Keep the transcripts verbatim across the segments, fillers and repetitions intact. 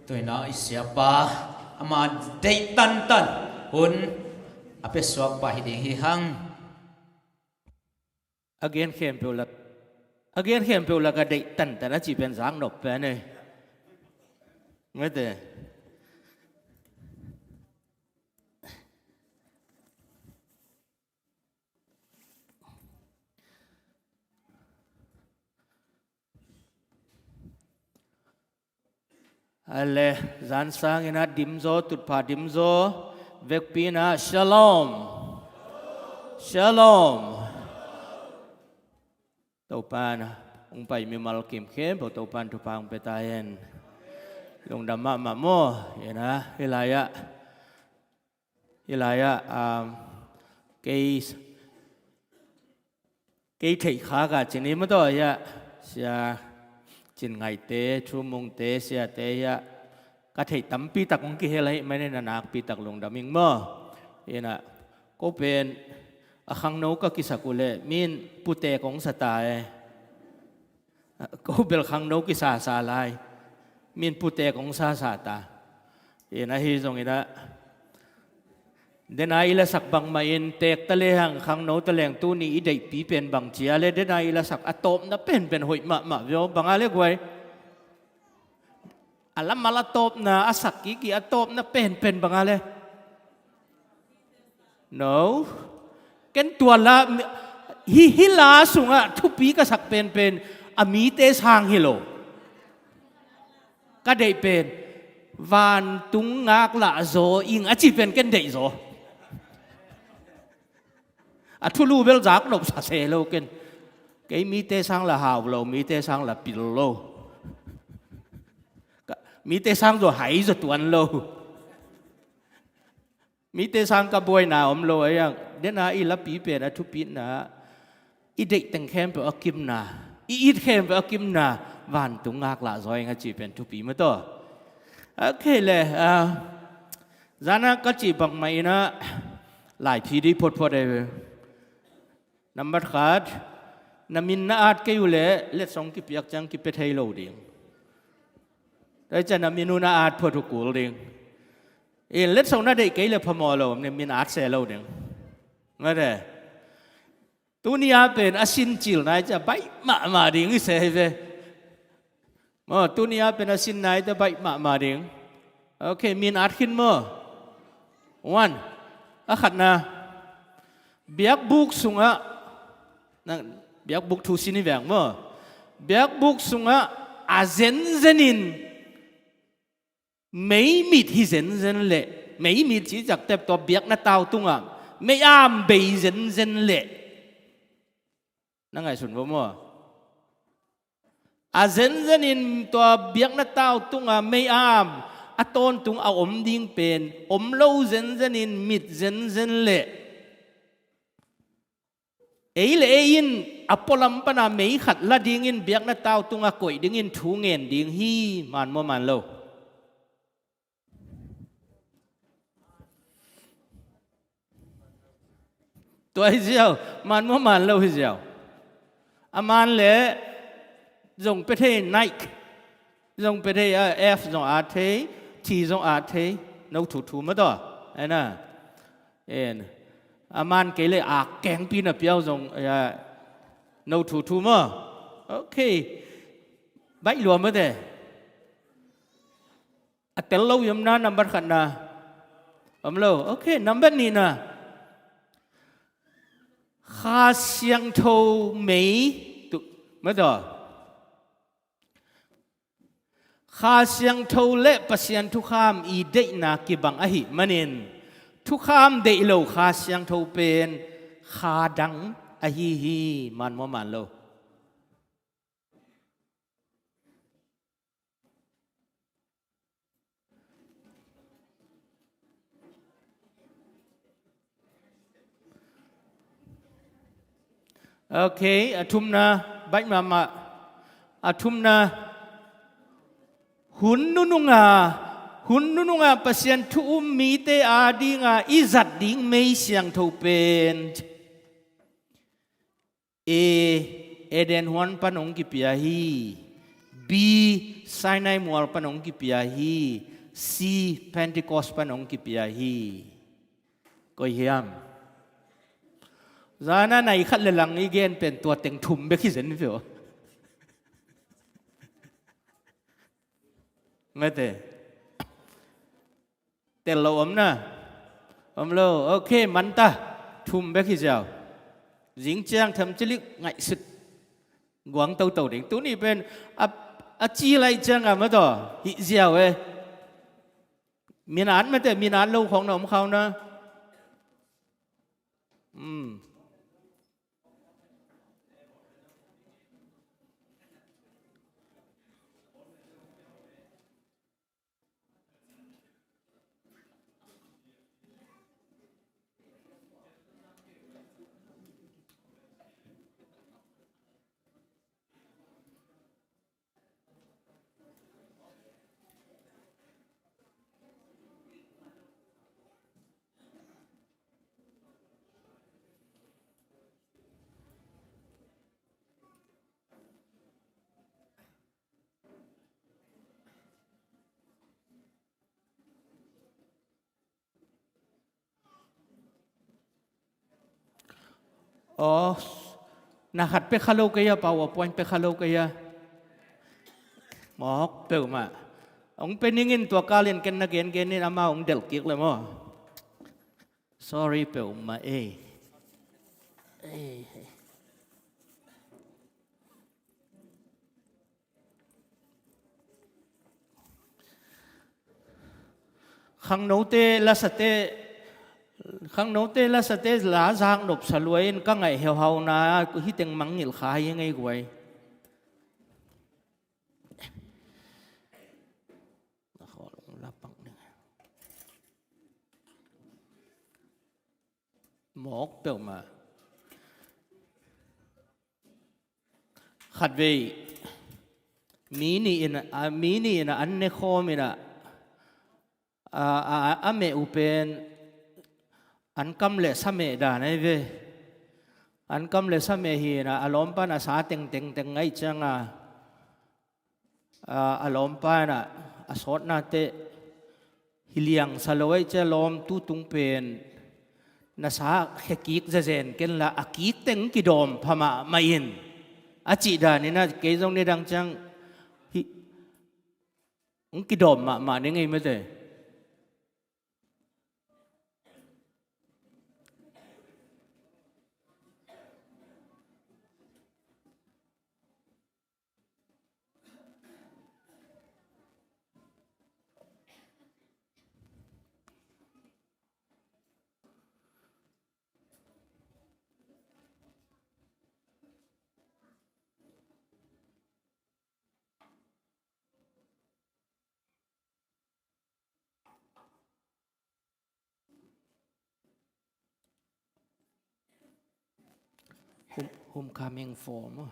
Tuina i siapa ama deih tantan hun a pia suak pa hi ding hi hang. A gen khempeuh lak, a gen khempeuh lak a deih tantan a ci pen zak nop pen e. Mete. Ale, zan sangin a dimzaw, tutpha dimzaw, vekpi in a shalom. Shalom. Topan hong pai mimal kimkhem, bo Topan thupha hong pia ta hen. Lungdam mahmah maw, ina, hilai ah. Hilai ah, um, kei, kei theih khak a cin i mataw hiah, sia Cin Ngaihte, Thu Mungte, siate hiah, ka theih tampi tak hong kihel ahih manin a nakpi tak lungdam ing maw. Ina, ko pen a khangno ka kisak uh leh, min putek hong sa ta e. Ko bel khangno kisasa lai. Min putek hong sasa ta. In ahi zongin a, dena i lasak bangmah in tek ta lehang khangno ta leng tuni i deihpi pen bang cia le dena i lasak a tawpna penpen hoih mahmah vio banga le guai. A lamal a tawpna a sak kiki a tawpna penpen banga le. No. Ken tua la, hi, hi la sungah thupi ka sak penpen a mite sang hi lo. Ka deih pen vantung ngaklah zaw ing a ci pen ken deih zaw. A thulu bel zak nop sa se lo ken. Kei mite sang la hau lo, mite sang la pil lo. Ka, mite sang zaw hai zaw tuan lo. Mite sang ka buaina om lo a iang. Dena i lapi pen a thupitna. I deih teng khempeuh a kimna. I it khempeuh a kimna. Vantung ngaklah zaw ing a ci pen thupi mataw. Ok le, ah, zana ka ci bangmah ina laiphi di photphot e. Nambat khat, na min na at kei uh leh letsong kipiak ciang kipia thei lo ding. Tua hi ciang na min uh na at phot uh kul ding. In letsong na deih kei leh phamawh lo, na min at se lo ding. Mate. Tuni a pen a sin cil nai ciang baih mahmah ding i se hi ve. Maw, tuni a pen a sin nai te baih mahmah ding. Ok, min at khin maw. One. A khatna. Biakbuk sungah. Nang, biakbuk thu sin hi veng maw. Biakbuk sungah a zenzenin meimit hi zenzen leh. Meimit ci ciak tep tua biakna tau tungah. Mei-am bei zenzen leh. Na ngaihsun vo maw. A zenzenin tua biakna tau tunga mei-am a tawntung a om ding pen om lo zenzenin mit zenzen leh ei le ei in a pualam pana mei khat la dingin biakna tau tunga koih dingin thu ngen ding hi. Man maw man lo? Tua hi ziau, man maw man lo hi ziau. A man le zong pia thei Nike, zong pia thei a F zong at thei, T zong at thei, no thu thu ma taw. Aina. En. A man kei le a kengpi na piau zong, ya, no thu thu ma. Ok. Baih lua ma te. A tel lo i om na, nambat khatna. Om lo. Ok, nambat nihna. Kha Siangtho mei. Tu, ma taw. Kha Siangtho le Pasian thukham i deihna kibang ahih manin thukham deih lo Kha Siangtho pen kha dang ahi hi. Man maw man lo? Ok, a thumna, baih mahmah. A thumna, hun nununga, hun nununga Pasian thu um mite a dinga i zat ding mei siangtho pen. E, Eden huan pan hong kipia hi. B, Sinai mual pan hong kipia hi. C, Pentecost pan hong kipia hi. Koi hiam? Zana nai khat le lang i gen pen tua teng thum bek hi zen pio. Mete. Tel lo om na. Om lo. Ok, manta. Thum bek hi ziau. Zing ciang tham cilik ngaihsut guang toto ding. Tuni pen a, a ci lai ciang a ma to. Hi ziau e. Minat mete, minat lo khong na om khau na. Hmm. Aw, na khat pia kha lo kei a, PowerPoint pia kha lo kei a. Mawk peuhmah. Hong pia ning in tua kal in ken na gengen in amau hong delh kik le maw. Sorry peuhmah ei. Ei. Khangnote lasate, khangnote lasate la zak nopsa lua in ka ngaih heuhauna hih teng mangngilh kha hi ngei guai. Mawk peuhmah. Khatvei mi nih in a, mi nih in a an ne khawm in a, a, a, a meh uh pen an kam le sa meh dan ahi ve. An kam le sa meh hi in a, a lawmpa in a sa tengteng teng ngaih ciang a, a, a lawmpa in a, a sawtnate hi liangsa lo aih cia lawmtu tung pen na sa khekik zezen ken la a kik teng kidawm pha mahmah in a cih dan in a kei zong nidang ciang hi hong kidawm mahmah ni ngei mete. Home, homecoming form.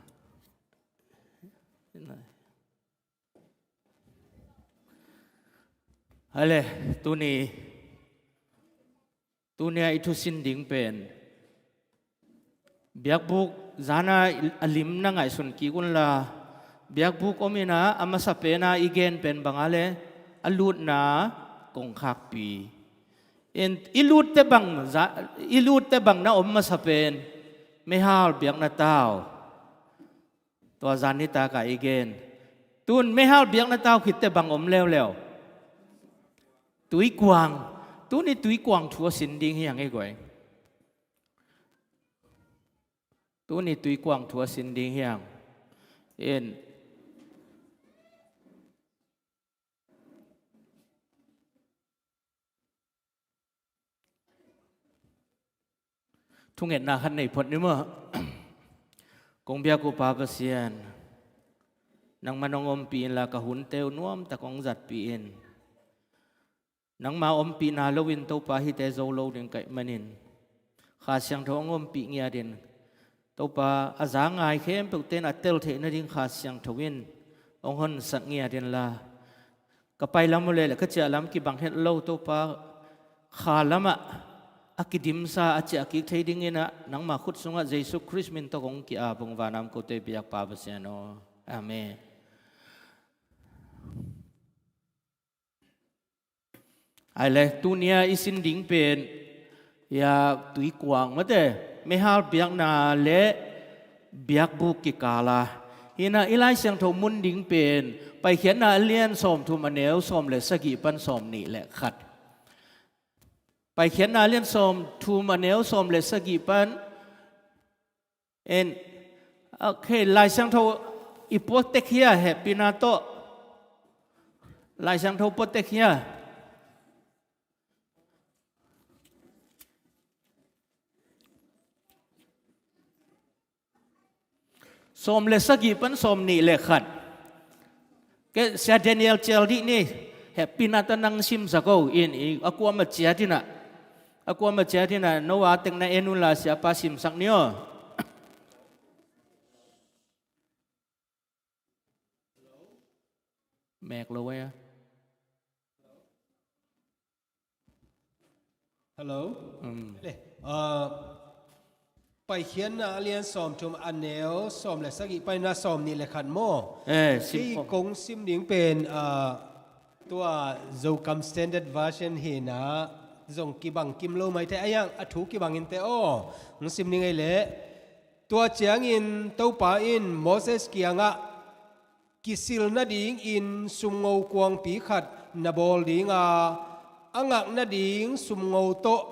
Hale, tuni, tuni a i thusin ding pen biakbuk zana a lim na ngaihsun kik unla, biakbuk om ina a masa pena i gen pen banga le a lutna kongkhakpi. In i lutte bang za, i lutte bang na om masa pen meihal biakna tau. Tua zan nitaka i gen. Tun meihal biakna tau khitte bang om leuleu. Tuikuang. Tuni tuikuang thu a sin ding hi hang ei guai. Tuni tuikuang thu a sin ding hiang. In. Thungetna khat nei phot ni maw. Kong biak uh Pa Pasian, nangman hong ompih inla ka hunte uh nuamtak hong zatpih in. Nangma ompihna loin Topa hihte zo lo ding ka hih manin Kha Siangtho hong ompih ngiatin, Topa a za ngai khempeuhte in a tel theih nading Kha Siangtho in hong honsak ngiatin la, ka pai lam uh le le ka ciah lam kibang het lo Topa, kha lamah a kidimsa a ciah kik thei dingin ah nangma khut sungah Jesu Khrist min tawh kong ki-ap ung, vanam kote biak Pa Pasian aw. Amen. Ai le, tunia i sin ding pen, ya, tuikuang mate, meihal biakna le biakbuk kikala. Hina i Lai Siangtho mun ding pen, Paikhiatna a lian sawmthum a neu sawm le sagih pan sawmnih le khat. Paikhiatna a lian sawmthum a neu sawm le sagih pan. En, okay, Lai Siangtho i puaktek hia, hehpihna tawh. Lai Siangtho puaktek hia. Sawm le sagih pan sawmnih le khat. Ke Sia Daniel cial dih ni, hehpihna tawh nang simsak o, in, i, a kuama ciat inah. A kuama ciat inah, no a tekna en unla siapa simsak ni aw. Mek lo a. Hello? Mm. Le, uh, Paikhiatna a lian sawmthum a neu sawm le sagih paina sawmnih le khat maw? Eh, sim kei kong sim ding pen, uh, tua Zokam Standard Version hina zong kibang kim lo maite, a yang a thu kibang inte aw. Ng sim ning ei le. Tua ciangin Topa in Moses kiangah, kisil nadingin sumngo kuangpi khat na bawl dinga, a ngak nading sumngo tawh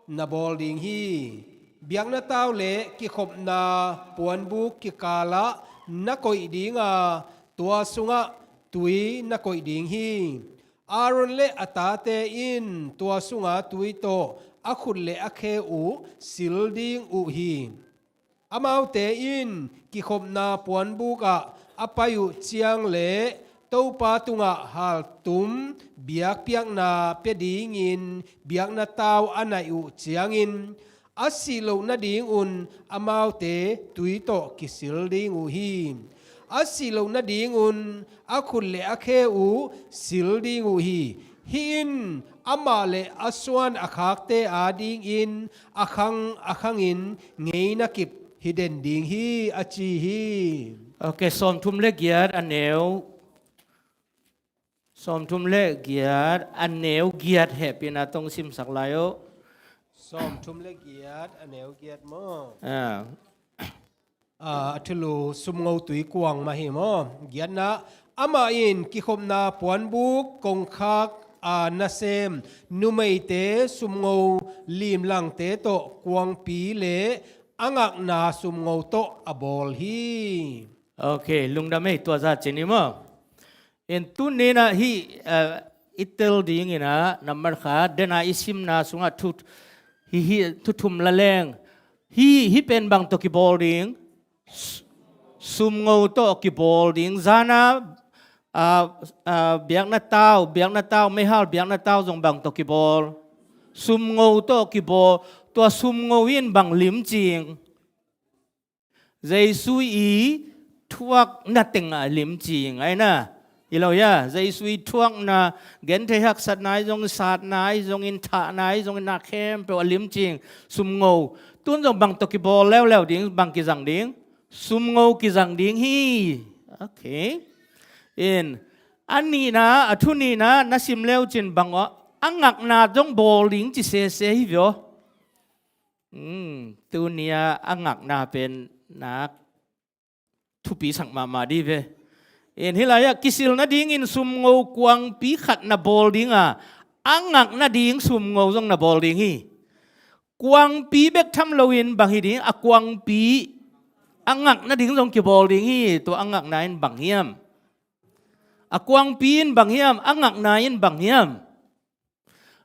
na bawl ding hi. Biakna tau le kikhopna puanbuk kikalah na koih dinga, tua sungah tui na koih ding hi. Aaron le a tate in tua sunga tui tawh a khut le a khe uh sil ding uh hi. Amaute in kikhopna puanbuk ah a pai uh ciang le Topa tungah haltum biakpiakna pia dingin biakna tau a naih uh ciangin, a sih loh nadingun amaute tui tawh kisil ding uh hi. A sih loh nadingun a khut le a khe uh sil ding uh hi. Hih in amah le a suan a khakte adingin a khang a khangin ngeina kip hi den ding hi, a ci hi. Okay, sawmthum le giat a neu. Sawmthum le giat a neu giat, hehpihna tawh simsak lai o. Sawmthum le giat a neu giat maw? Ah. Ah, a thulu sumngo tuikuang mah hi maw? Giatna, amah in kikhopna puanbuk kongkhak a nasem numeite sumngo limlangte tawh kuangpi le a ngakna sumngo tawh a bawl hi. Okay, lungdam ei, tua zah ci ni maw? In tuni inah hih, eh, i tel ding inah nambat khat, dena i simna sungah thu, hih, hih thu thum la leng. Hih, hih pen bang tawh kibawl ding? S-, sumngo tawh kibawl ding. Zana, ah, ah, biakna tau, biakna tau, meihal biakna tau zong bang tawh kibawl? Sumngo tawh kibawl. Tua sumngo in bang limcing? Jesu i thuakna tengah limcing, ai na. Hi lo hia, Jesu i thuakna, genthei haksatna ahi zongin, satna ahi zongin, thahna ahi zongin, na khempeuh a limcing, sumngo. Tun zong bang tawh kibawl leuleu ding, bang kizang ding? Sumngo kizang ding hi. Okay. In, a nihna, a thu nihna, na sim leu cin bang aw, a ngakna zong bawl ding ci sese hi vio. Hmm, tunia a ngakna pen nak thupi sak mahmah di ve. In hih lai-ah kisil nadingin sumngo kuangpi khat na bawl dinga, a ngak nading sumngo zong na bawl ding hi. Kuangpi bek tham loin bang hi ding, a kuangpi a ngak nading zong kibawl ding hi. Tua a ngakna in bang hiam? A kuangpi in bang hiam? A ngakna in bang hiam?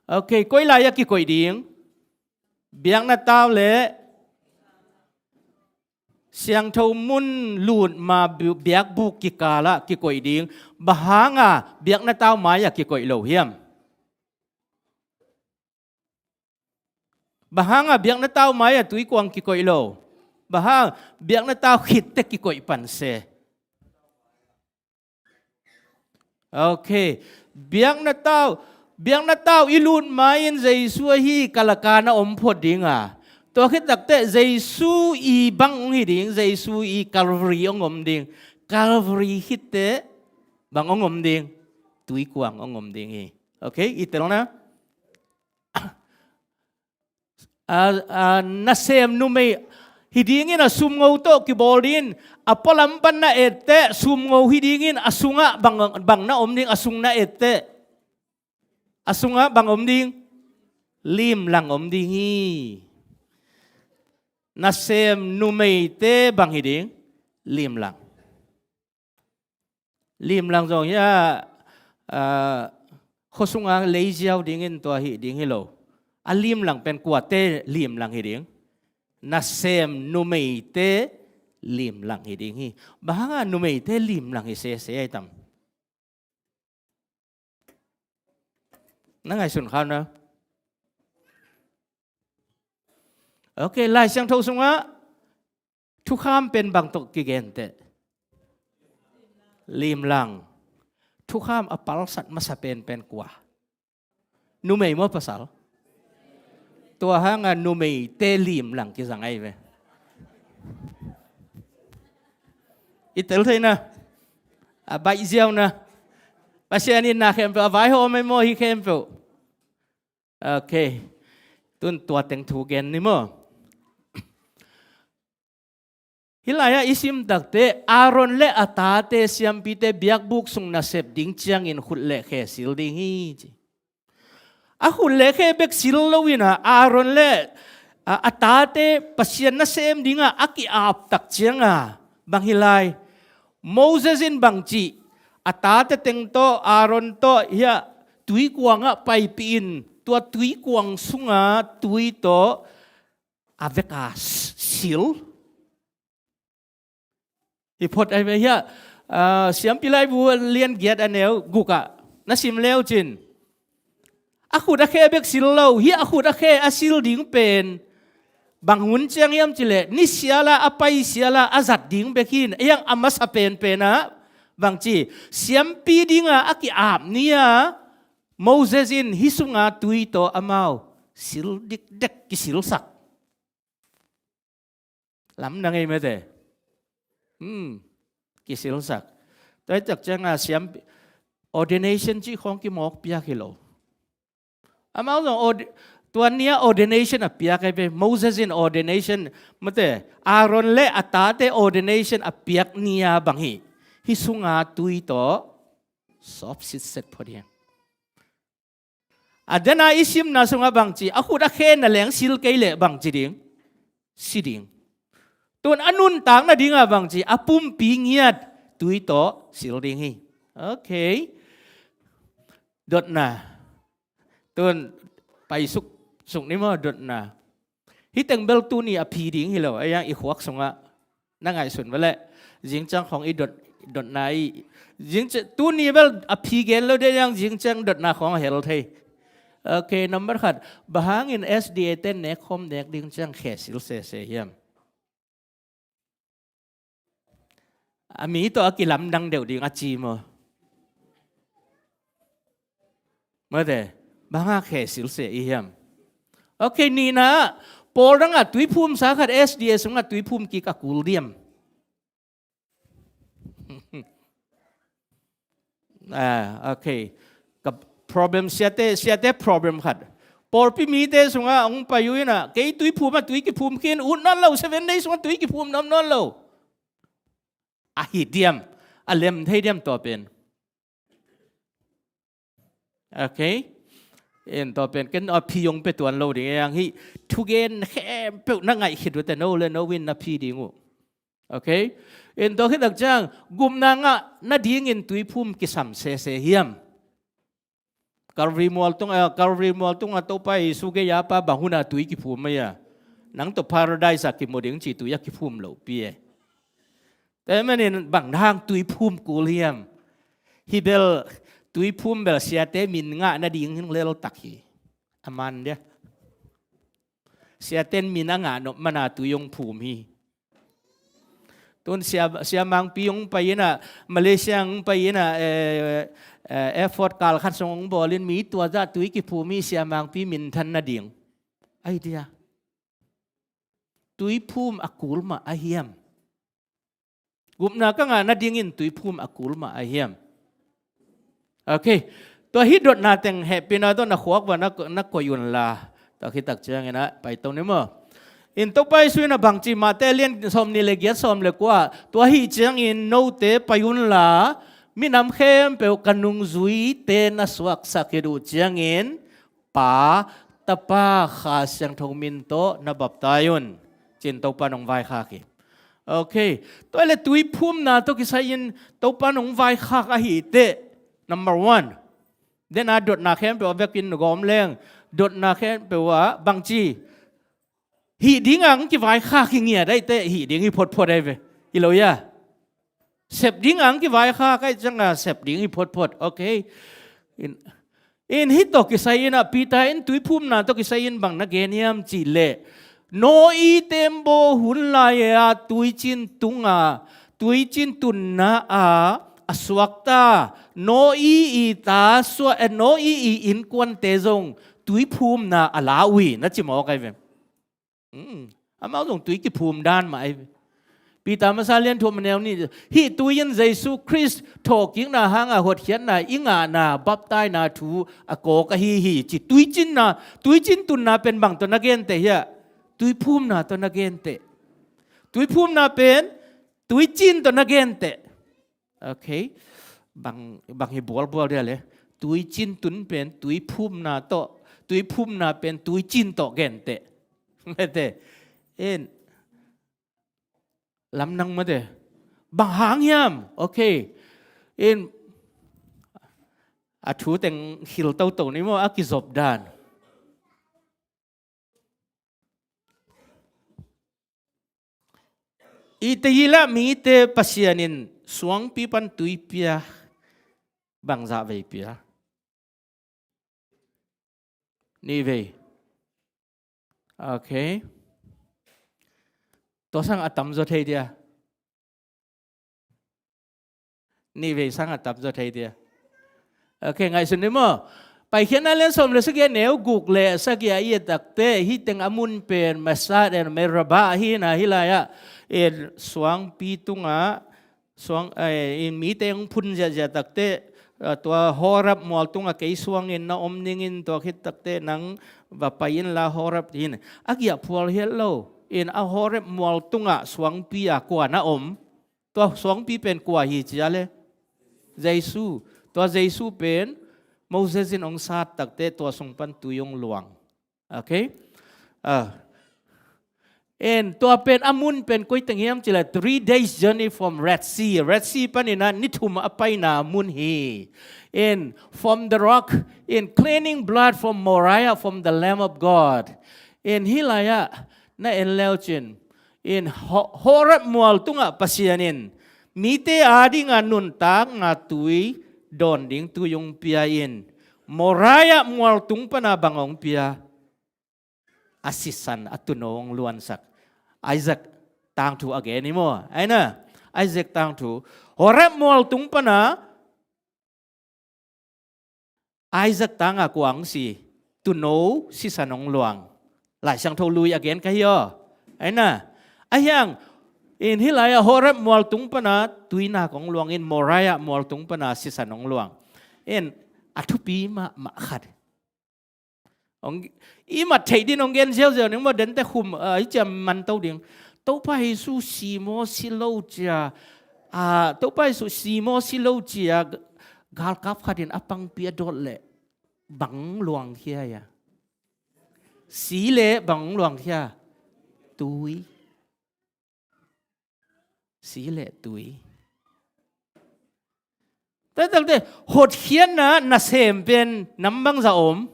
Okay, koi lai-ah kikoih ding? Biakna tau le siangtho mun lut ma bi-, biakbuk kikalah kikoih ding. Bang hanga biakna tau mai-ah kikoih lo hiam? Bang hanga biakna tau mai-ah tuikuang kikoih lo? Bang hang biakna tau khitte kikoih pan se? Okay. Biakna tau, biakna tau i lut ma-in Jesu ahi kalaka na om phot dinga. Tua khit takteh Jesu i bang hong hi ding, Jesu i Calvary hong om ding. Calvary khitteh bang hong om ding? Tuikuang hong om ding hi. Okay, i telna. a, a, nasem numei hi dingin a sumngo tawh kibawl dingin a pualam pan na etteh sumngo hi dingin a sungah bang, bang na om ding a sung na etteh. A sungah bang om ding? Limlang om ding hi. Nasem numeite bang hi ding? Limlang. Limlang zong hi a, a, khuasunga leiziau dingin tua hi ding hi lo. A limlang pen kuate limlang hi ding? Nasem numeite limlang hi ding hi. Bang hanga numeite limlang hi sese ai tam? Na ngaihsun kha na. Ok, Lai Siangtho sungah thukham pen bang tawh kigenteh? Limlang. Thukham a palsat masa penpen kua? Numei maw pasal? Tua hanga numeite limlang kizang ai ve. I tel thei na. A baih ziau na. Pasian in na khempeuh a vaihawm ai maw hi khempeuh. Ok. Tun tua teng thu gen ni maw? Hih lai-ah i sim takte Aaron le a tate siampite biakbuk sung nasep ding ciangin khut le khe sil ding hi ci. A khut le khe bek sil lo in a Aaron le a, a tate Pasian nasem dingah a ki-ap tak cianga bang hi lai? Moses in bang cih a tate teng tawh Aaron tawh hiah tuikuangah paipih in tua tuikuang sunga tui tawh a veka sil. Hi phot ai ve hiah, ah, Siampi Laibu lian giat a neu gukah na sim leu cin. A khut a khe bek sil lo, hiah a khut a khe a sil ding pen bang hun ciang hiam cileh, ni siala a pai siala a zat ding bek hin, a hiang a masa penpenah bang ci, siampi dinga a ki-ap ni-a Moses in hih sunga tui tawh amau sil dikdek kisilsak. Lamdang ei mete. Hmm. Kisilsak. Tua hi tak cianga siam ordination cih khawng kimawk piak hi lo. Amau zong ord-, tua nia ordination a piak ei ve. Moses in ordination, mate, Aaron le a tate ordination a piak nia bang hi. Hih sunga tui tawh sawp sitset phot hiang. A dena i simna sungah bang ci, a khut a khe na leng sil kei leh bang ci ding? Si ding. Tun a nuntak nadinga bang ci, a pumpi ngiat tui tawh sil ding hi. Ok. Dotna. Tun paisuk suk ni maw dotna. Hih teng bel tuni a phi ding hi lo, a hiang i khuak sungah na ngaihsun va leh. Zingciang khawng i dot, dotna i. Zingci-, tuni bel a phi gen lo deh hiang zingciang dotna khawng a hel thei. Ok, number khat. Bang hangin S D A ten nek khawm nek ding ciang khe sil sese hiam? A mi tawh a kilamdang deuh ding a ci maw? Mate, bang a khe silse i hiam? Ok, nihna, pawl dangah tuiphum sa khat S D A sungah tuiphum kik a kul diam? Ah, ok. Ka problem siate, siate problem khat. Pawlpi mite sungah hong pai uh inah, kei tuiphum ah tui kiphum khin, ut nawn lo, seven days sungah tui kiphum nawn nawn lo. A hi diam, a lem thei diam tua pen. Ok. En tua pen, ken a phi hong pe tuan lo ding, ei ang hih thugen khempeuh na ngaih khit uh te no le no in na phi ding uh. Ok. En tua khit tak ciang, gupna ngah nadingin tuiphum kisam sese hiam? Calvary mual tung, eh, Calvary mual tung a Topa Jesu gei a pa bang huna tui kiphum mai a. Nang tawh Paradise a kimu ding ci tui a kiphum lo pi e. Te manin bang hang tuiphum kul hiam? Hi bel tuiphum bel siate min ngah nading hing lel tak hi. A man dia. Siaten min a ngah nop mana tui hong phum hi. Tun sia, sia Mangpi hong pai inah, Malaysia hong pai inah, eh, eh, airport kal khat sung hong bawlin mi tua zah tui kiphum hi sia Mangpi min than nading. Ai dia. Tuiphum a kul mah a hiam? Gupna ka ngah nadingin tuiphum a kul mah a hiam? Ok. Tua hih dotna teng hehpihna tawh na khuak va na, na koih unla. Tua khit tak ciangin ah pai to ni maw. In Topa Jesu in a bangci, Mate lian sawm nih le giat, sawm le kua, tua ahih ciangin note pai unla, minam khempeuh ka nungzuite na suaksak khit uh ciangin, Pa, Tapa, Kha Siangtho min tawh na baptai un, ci-in Topa in hong vaikhak hi. Ok. Tua le tuiphumna tawh kisai-in Topa in hong vaikhak ahih teh, number one, den a dotna khempeuh a vekin gawm leng, dotna khempeuh ah bangci, hih ding a hong kivaikhak hi ngiat ahih teh, hih ding hi photphot ahi ve. Hi lo hia? Sep ding a hong kivaikhak ahih ciangin sep ding hi photphot. Ok. In, in hih tawh kisai-in ah, Peter in tuiphumna tawh kisai-in bang na gen hiam cih leh, Noah tembaw hun lai-a tuicin tunga, tuicin tunna a, a suakta Noah i ta suak, eh, Noah i innkuante zong tuiphumna a la uh hi, na ci mawk ahi ve. Hmm. Amau zong tui kiphum dan mah ahi ve. Peter masa lian thum a neu nih, hih tui in Jesu Khrist thawhkikna hanga hotkhiatna i ngahna baptaina thu a kawk ahi hi, ci. Tuicinna, tuicin tunna pen bang tawh na genteh hiah? Tuiphumna tawh na genteh. Tuiphumna pen tuicin tawh na genteh. Ok. Bang, bang hi bualbual dia le. Tuicin tun pen tuiphumna tawh, tuiphumna pen tuicin tawh genteh. Mete. In. Lamnang mate. Bang hang hiam? Ok. In. A thu teng hilh toto ni maw, a kizop dan. Israel mite Pasian in suangpi pan tui pia, bangzah vei pia? Nih vei. Ok. Tua sang a tamzaw thei dia. Nih vei sang a tamzaw thei dia. Ok, ngaihsun ni maw. Paikhiatna lian sawm le sagih a neu guk le sagih a i et tak teh, hih teng a mun pen Mesha and Meribah ahi na, hih lai-ah in suangpi tungah, suang, eh, in mite hong phun ziahziah tak teh, eh, tua Horeb mual tungah kei suangin na om ning in, tua khit tak teh nang va pai inla Horeb, ci-in. A giahphual hi lo. In a Horeb mual tungah suangpi a kua na om? Tua suangpi pen kua hi ci a le? Jesu. Tua Jesu pen Moses in hong sat tak teh tua sung pan tui hong luang. Ok? Ah. In tua pen a mun pen koi teng hiam cih leh, three days journey from Red Sea. Red Sea panin ah ni thum a paina mun hi. In from the rock, in cleansing blood from Moriah, from the Lamb of God. In hih lai-ah na en leu cin, in Ho-, Horeb mual tungah Pasian in mite adingin nuntakna tui dawn ding tui hong pia in, Moriah mual tung pana bang hong pia? A sisan, a tuuno hong luansak. Isaac tangthu a gen hi maw. Aina, Isaac tangthu. Horeb mual tung pana Isaac tangah kua hong si? Tuuno sisan hong luang. Lai Siangtho lui a gen ka hi aw. Aina, a hiang, in hih lai-ah Horeb mual tung pana tui nak hong luang in, Moriah mual tung pana sisan hong luang. In a thupi mahmah khat. Hong, i mat theih din hong gen ziauziau ning maw, dente khum, ah, i ciam man to ding. Topa Jesu si maw si lo cia, ah, Topa Jesu si maw si lo cia, galkap khat in a pangpi a dawt leh bang luang khia hia? Si leh bang luang khia? Tui. Si le tui. Taktakte, hotkhiatna nasem pen nam bangzah om?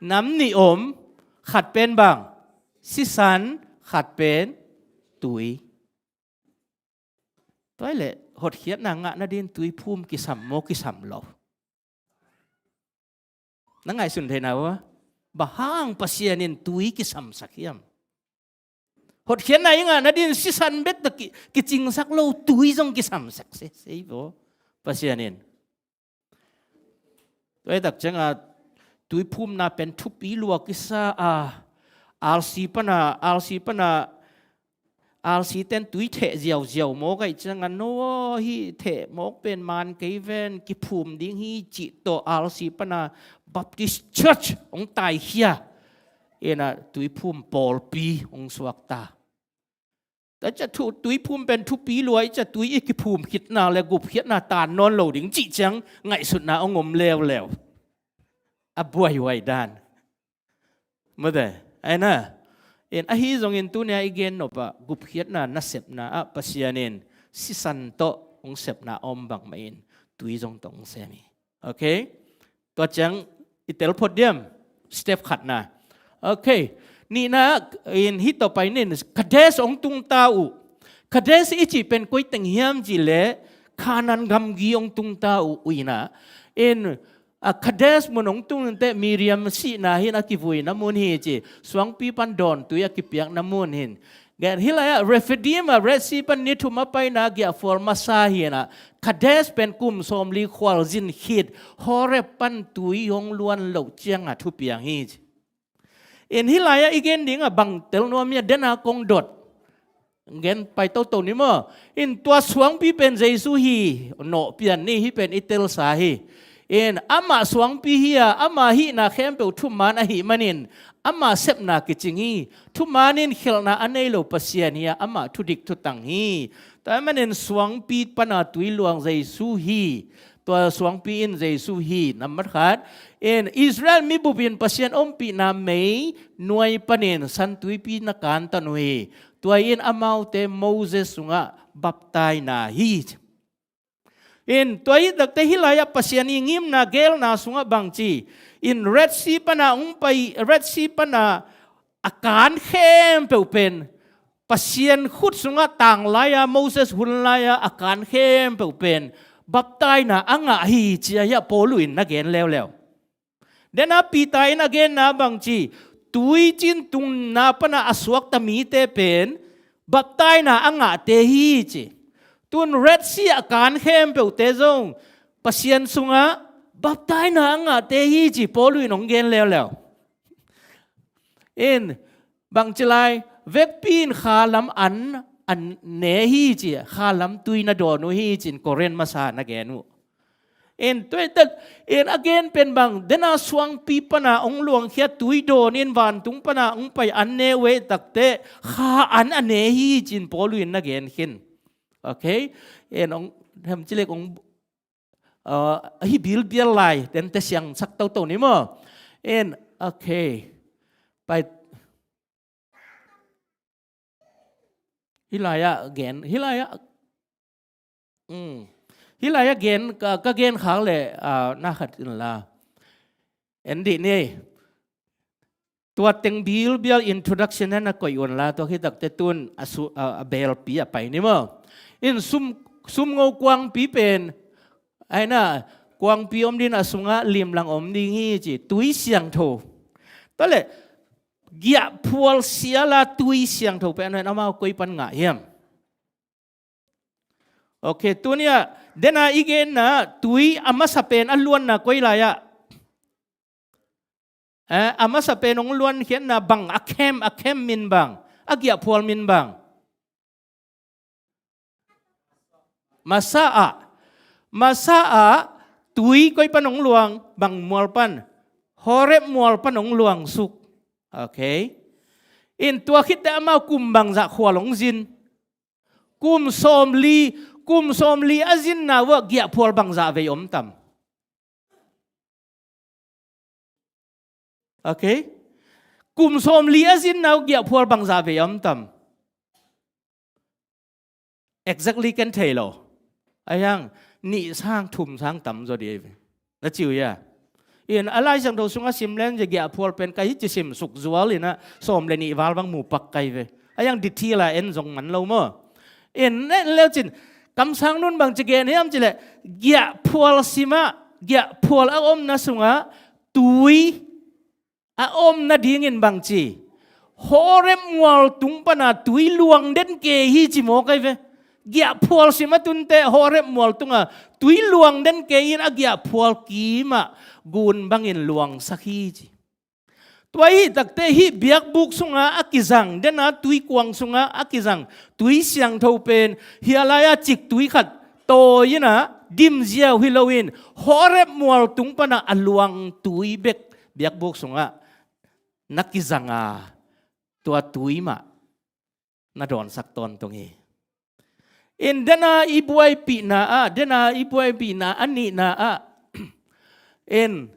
Nam nih om. Khat pen bang? Sisan. Khat pen tui. Tua hi leh hotkhiatna ngah nadin tui phum kisam maw, kisam lo? Na ngaihsun theihna uh a, bang hang Pasian in tui kisamsak hiam? Hotkhiatna i ngah nadin sisan bek tawh ki, kicingsak lo, tui zong kisamsak sese hi vaw Pasian in. Tua hi tak ciangin tui phumna pen thupi lua kisa a, R C pana, R C pana, R C ten tui theh ziauziau mawk ahih ciangin, no, hih theh mawk pen man kei ven, kiphum ding hi cih tawh R C pana Baptist Church hong taikhia. Ina tuiphum pawlpi hong suakta. Tua ciah tuiphum pen thupi lua i ciah tui i kiphum khitna le gupkhiatna taan nawn lo ding cih ciang ngaihsutna hong om leuleu. A buaihuai dan. Mate, aina. In ahi zongin tunia i gen nopah gupkhiatna nasepna ah Pasian in sisan tawh hong sepna a om bangmah in tui zong tawh hong sem hi. Okay? Tua ciang i telphot diam. Step khatna. Okay. Nihna in hih tawh pai nin Kadesh hong tungta uh. Kadesh i cih pen koi teng hiam cih leh Kanan gamgi hong tungta uh uina. In a Kadesh mun hong tung inteh Miriam sihna hin a kivuina mun hi ci. Suangpi pan dawn tui a kipiakna mun hin. Gen hih lai-ah Rephidim ah Red Sea pan ni thum a paina giahphual masa hi-in ah Kadesh pen kum sawmli khualzin khit Horeb pan tui hong luan loh ciangah thupiang hi ci. In hih lai-ah i gen dingah bang tel nuam hi a dena kong dot. Gen pai toto ni maw. In tua suangpi pen Jesu hi nawh pian ni hih pen i telsa hi. In amah suangpi hi-a amah hihna khempeuh thuman ahih manin amah sepna kicing hi. Thuman in khelhna a nei lo Pasian hi-a amah thudik thutang hi. Tua ahih manin suangpi pana tui luang Jesu hi. Tua suangpi in Jesu hi. Nambat khat. In Israel mibup in Pasian ompihna mei nuai panin santuipi na kantan uh hi. Tua in amaute Moses sungah baptaina hi. In tua hi takte hih lai-ah Pasian i ngimna gelna sungah bangci in Red Sea pana hong pai Red Sea pana a kan khempeuh pen Pasian khut sungah tang lai-a Moses hun lai-a a kan khempeuh pen baptaina a ngah hi ci-a hi-a Paulu in na gen leuleu. Dena Peter in a genna bangci tui cin tungna pana a suakta mite pen baptaina a ngahte hi ci. Tun Red Sea a kan khempeuhte zong Pasian sungah baptaina a ngahte hi ci Paulu in hong gen leuleu. In bangci lai vekpi in kha lam an an ne hi ci kha lam tui na dawn uh hi cin Korin masa na gen uh. In tuaitak in a gen pen bang dena suangpi pana hong luangkhia tui dawn in vantung pana hong pai an ne uh ei takte kha an a ne hi cin Paulu in na gen khin. Okay. In hong hemcilek hong ahi bilbial lai dente siangsak toto ni maw. In okay. Pai hih lai-ah gen hih lai-ah hih lai-ah gen ka gen khak le na khat in la en dih ni. Tua teng bilbial introduction hen a koih un la tua khitakte tun a belpi a pai ni maw. In sum sumngo kuangpi pen aina kuangpi om din a sungah limlang om ding hi ci tui siangtho. Tua le giahphual siala tui siangtho pen amau koi pan ngah hiam. Okay, tunia dena i genna tui a masa pen a luanna koi lai-ah a masa pen hong luankhiatna bang a khem a khem min bang a giahphual min bang. Masa ah masa ah tui koi pan hong luang bang mual pan Horeb mual pan hong luang suk. Okay. In tua khitte amau kum bangzah khual hong zin. Kum sawmli kum sawmli a zinna uh ah giahphual bangzah vei om tam. Okay. Kum sawmli a zinna uh giahphual bangzah vei om tam. Exactly ken thei lo. A hiang nih sang thum sang tam zaw di ei ve. Na ciu ia in a Lai Siangtho sungah sim len zia giahphual pen ka hi ci sim suk zual inah sawm le nih val bang mu pak kai ve. A hiang dithil a en zong man lo maw. In en leu cin kamsang nun bang ci gen hiam cileh giahphual simah giahphual a omna sungah tui a om nadingin bangci Horeb mual tung pana tui luang den kei hi ci maw kai ve. Giahphual sim a tunte Horeb mual tunga tui luang den kei in a giahphual kimah gun bangin luangsak hi ci. Tua hi takte hih biakbuk sunga a kizang dena tuikuang sunga a kizang tui siangtho pen hia lai-a cik tui khat tawi inah dimziau hi loin Horeb mual tung pana a luang tui bek biakbuk sungah na kizanga tua tui mah na dawnsak tawntung hi. In dena i buaipihna ah, dena i buaipihna a nihna ah, in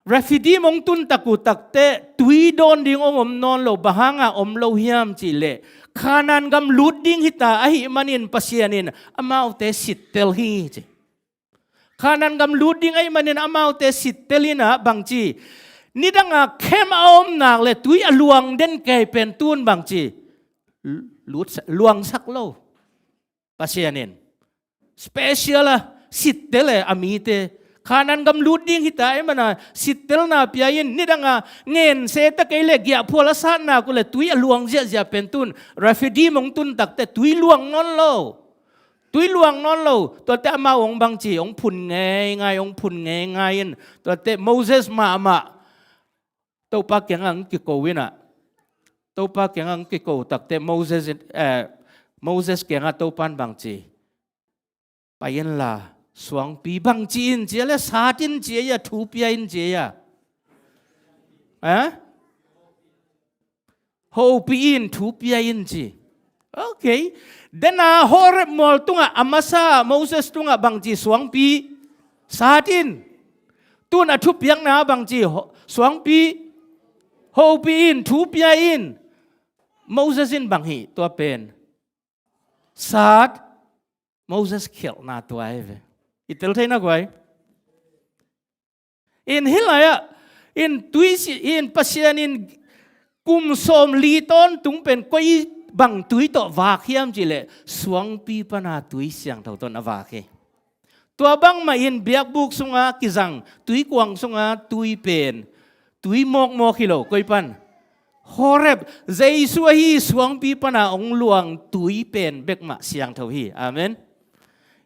refugee mong tun taku takte tui dawn ding ong om nawn lo, bang hanga om lo hiam cihleh Khanan gam lut ding hita ahih manin Pasian in amaute sittel hi ci. Khanan gam lut ding ahih manin amaute sittel in ah bangci, nidanga khem a om nak le tui a luang den kei pen tun bangci, lut, luangsak lo. Pasian in special a sittel e a mite. Khanan gam lut ding hita ahih mana sittelna pia in, nidanga ngense ta kei le giahphual a satna ku le tui a luang ziahziah pen tun refugee mong tun takte tui luang nawn lo. Tui luang nawn lo. Tuate amau ong bangci, ong phun ngeingai, ong phun ngeingai in. Tuate Moses mahmah Topa kiangah ang kiko in ah, Topa kiangah ang kiko takte Moses in, eh, Moses kiangah Topa in bangci, pai inla suangpi bangci in ci a le sat in ci a, thu pia in ci a. Eh? Hopih in, thu pia in ci. Ok. Dena Horeb mual tungah a masa Moses tungah bangci suangpi sat in. Tun a thupiakna bangci ho-, suangpi hopih in, thu pia in. Moses in bang hi tua pen? Sat. Moses khialhna tua hi ve. I tel thei na guai. In hih lai-ah in tui si-, in Pasian in kum sawmli tawntung pen koi bang tui tawh vak hiam cihleh suangpi pana tui siangtho tawh a vak hi. Tua bangmah in biakbuk sunga kizang tuikuang sunga tui pen tui mawkmawk hi lo, koi pan? Horeb, Jesu ahi suangpi pana ong luang tui pen bekmah siangtho hi. Amen.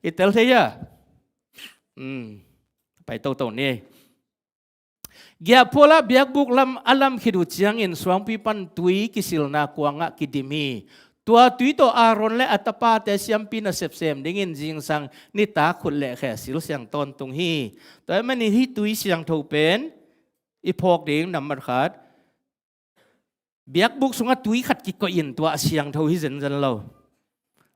I tel thei a? Hmm. Pai toto ni. Giahphualah biakbuk lam a lam khit uh ciangin suangpi pan tui kisilna kuangah kidim hi. Tua tui tawh Aaron le a tapate siampi nasep sem dingin zingsang nitak khut le khe sil siang tawntung hi. Tua ahih manin hih tui siangtho pen i phawk ding nambat khat, biakbuk sungah tui khat kikoih in tua a siangtho hi zenzen lo.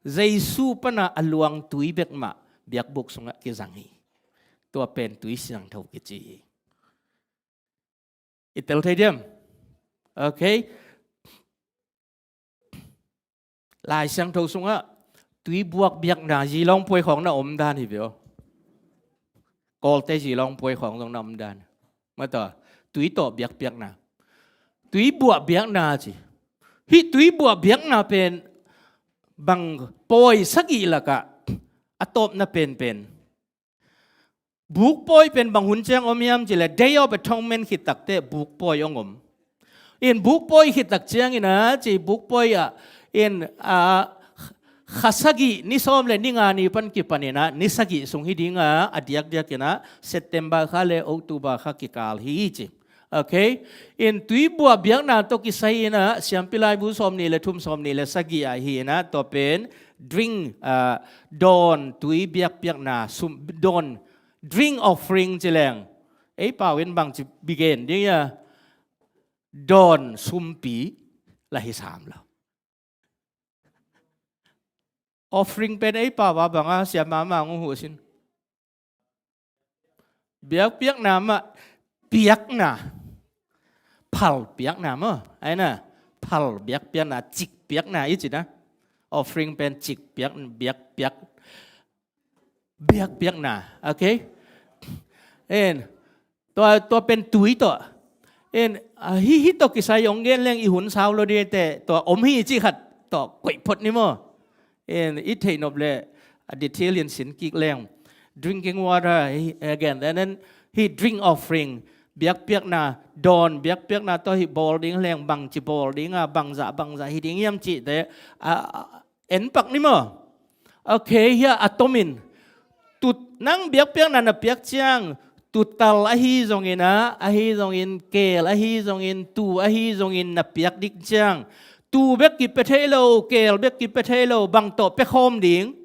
Jesu pana a luang tui bekmah biakbuk sungah kizang hi. Tua pen tui siangtho kici hi. I tel thei diam? Ok. Lai Siangtho sungah tui buak biakna zilong puai khawng na om dan hi ve aw. Kawlte zilong puai khawng zong na om dan. Mataw, tui tawh biakpiakna. Tui buah biakna ci. Hih tui buah biakna pen bang pawi sagih lakah a tawpna penpen. Buk pawi pen bang hun ciang om hiam cihleh Day of Atonement khit takte buk pawi ong om. In buk pawi khit tak ciangin a ci buk pawi ah in a kha sagih ni sawm le ni nga ni pan kipanin a ni sagih sung hi ding a, a diakdiakin a September kha le October kha kikal hi ci. Ok. In tui buah biakna tawh kisai in a siampi laibu sawm nih le thum, sawm nih le sagih ah hi in a tua pen drink, ah, dawn tui biakpiakna sum, dawn drink offering ci leng ei pau in bangci bigen ding a, dawn sumpi la hi sam lo. Offering pen ei pau a banga siam mahmah ong huh sin. Biakpiakna mah, piakna. Phal piakna maw. Aina, phal biakpiakna, cik piakna i ci na. Offering pen cik piak, biakpiak. Biakpiakna, ok? En, tua, tua pen tui tawh. En, ah, hih, hih tawh kisai ong gen leng i hun sau lo ding te, tua om hi ci khat tawh koih phot ni maw. En, i theih nop le a detail in sin kik leng. Drinking water, hi, again, and then hih drink offering, biakpiakna, dawn biakpiakna tawh hih bawl ding leng, bangci bawl ding a, bangzah, bangzah hi ding hiam cihte, a, a, en pak ni maw. Ok, hia a tomin. Tut nang biakpiakna na piak ciang, tutal ahi zongin a, ahi zongin keel, ahi zongin tuu, ahi zongin na piak dik ciang, tuu bek kipia thei lo, keel bek kipia thei lo, bang tawh pia khawm ding?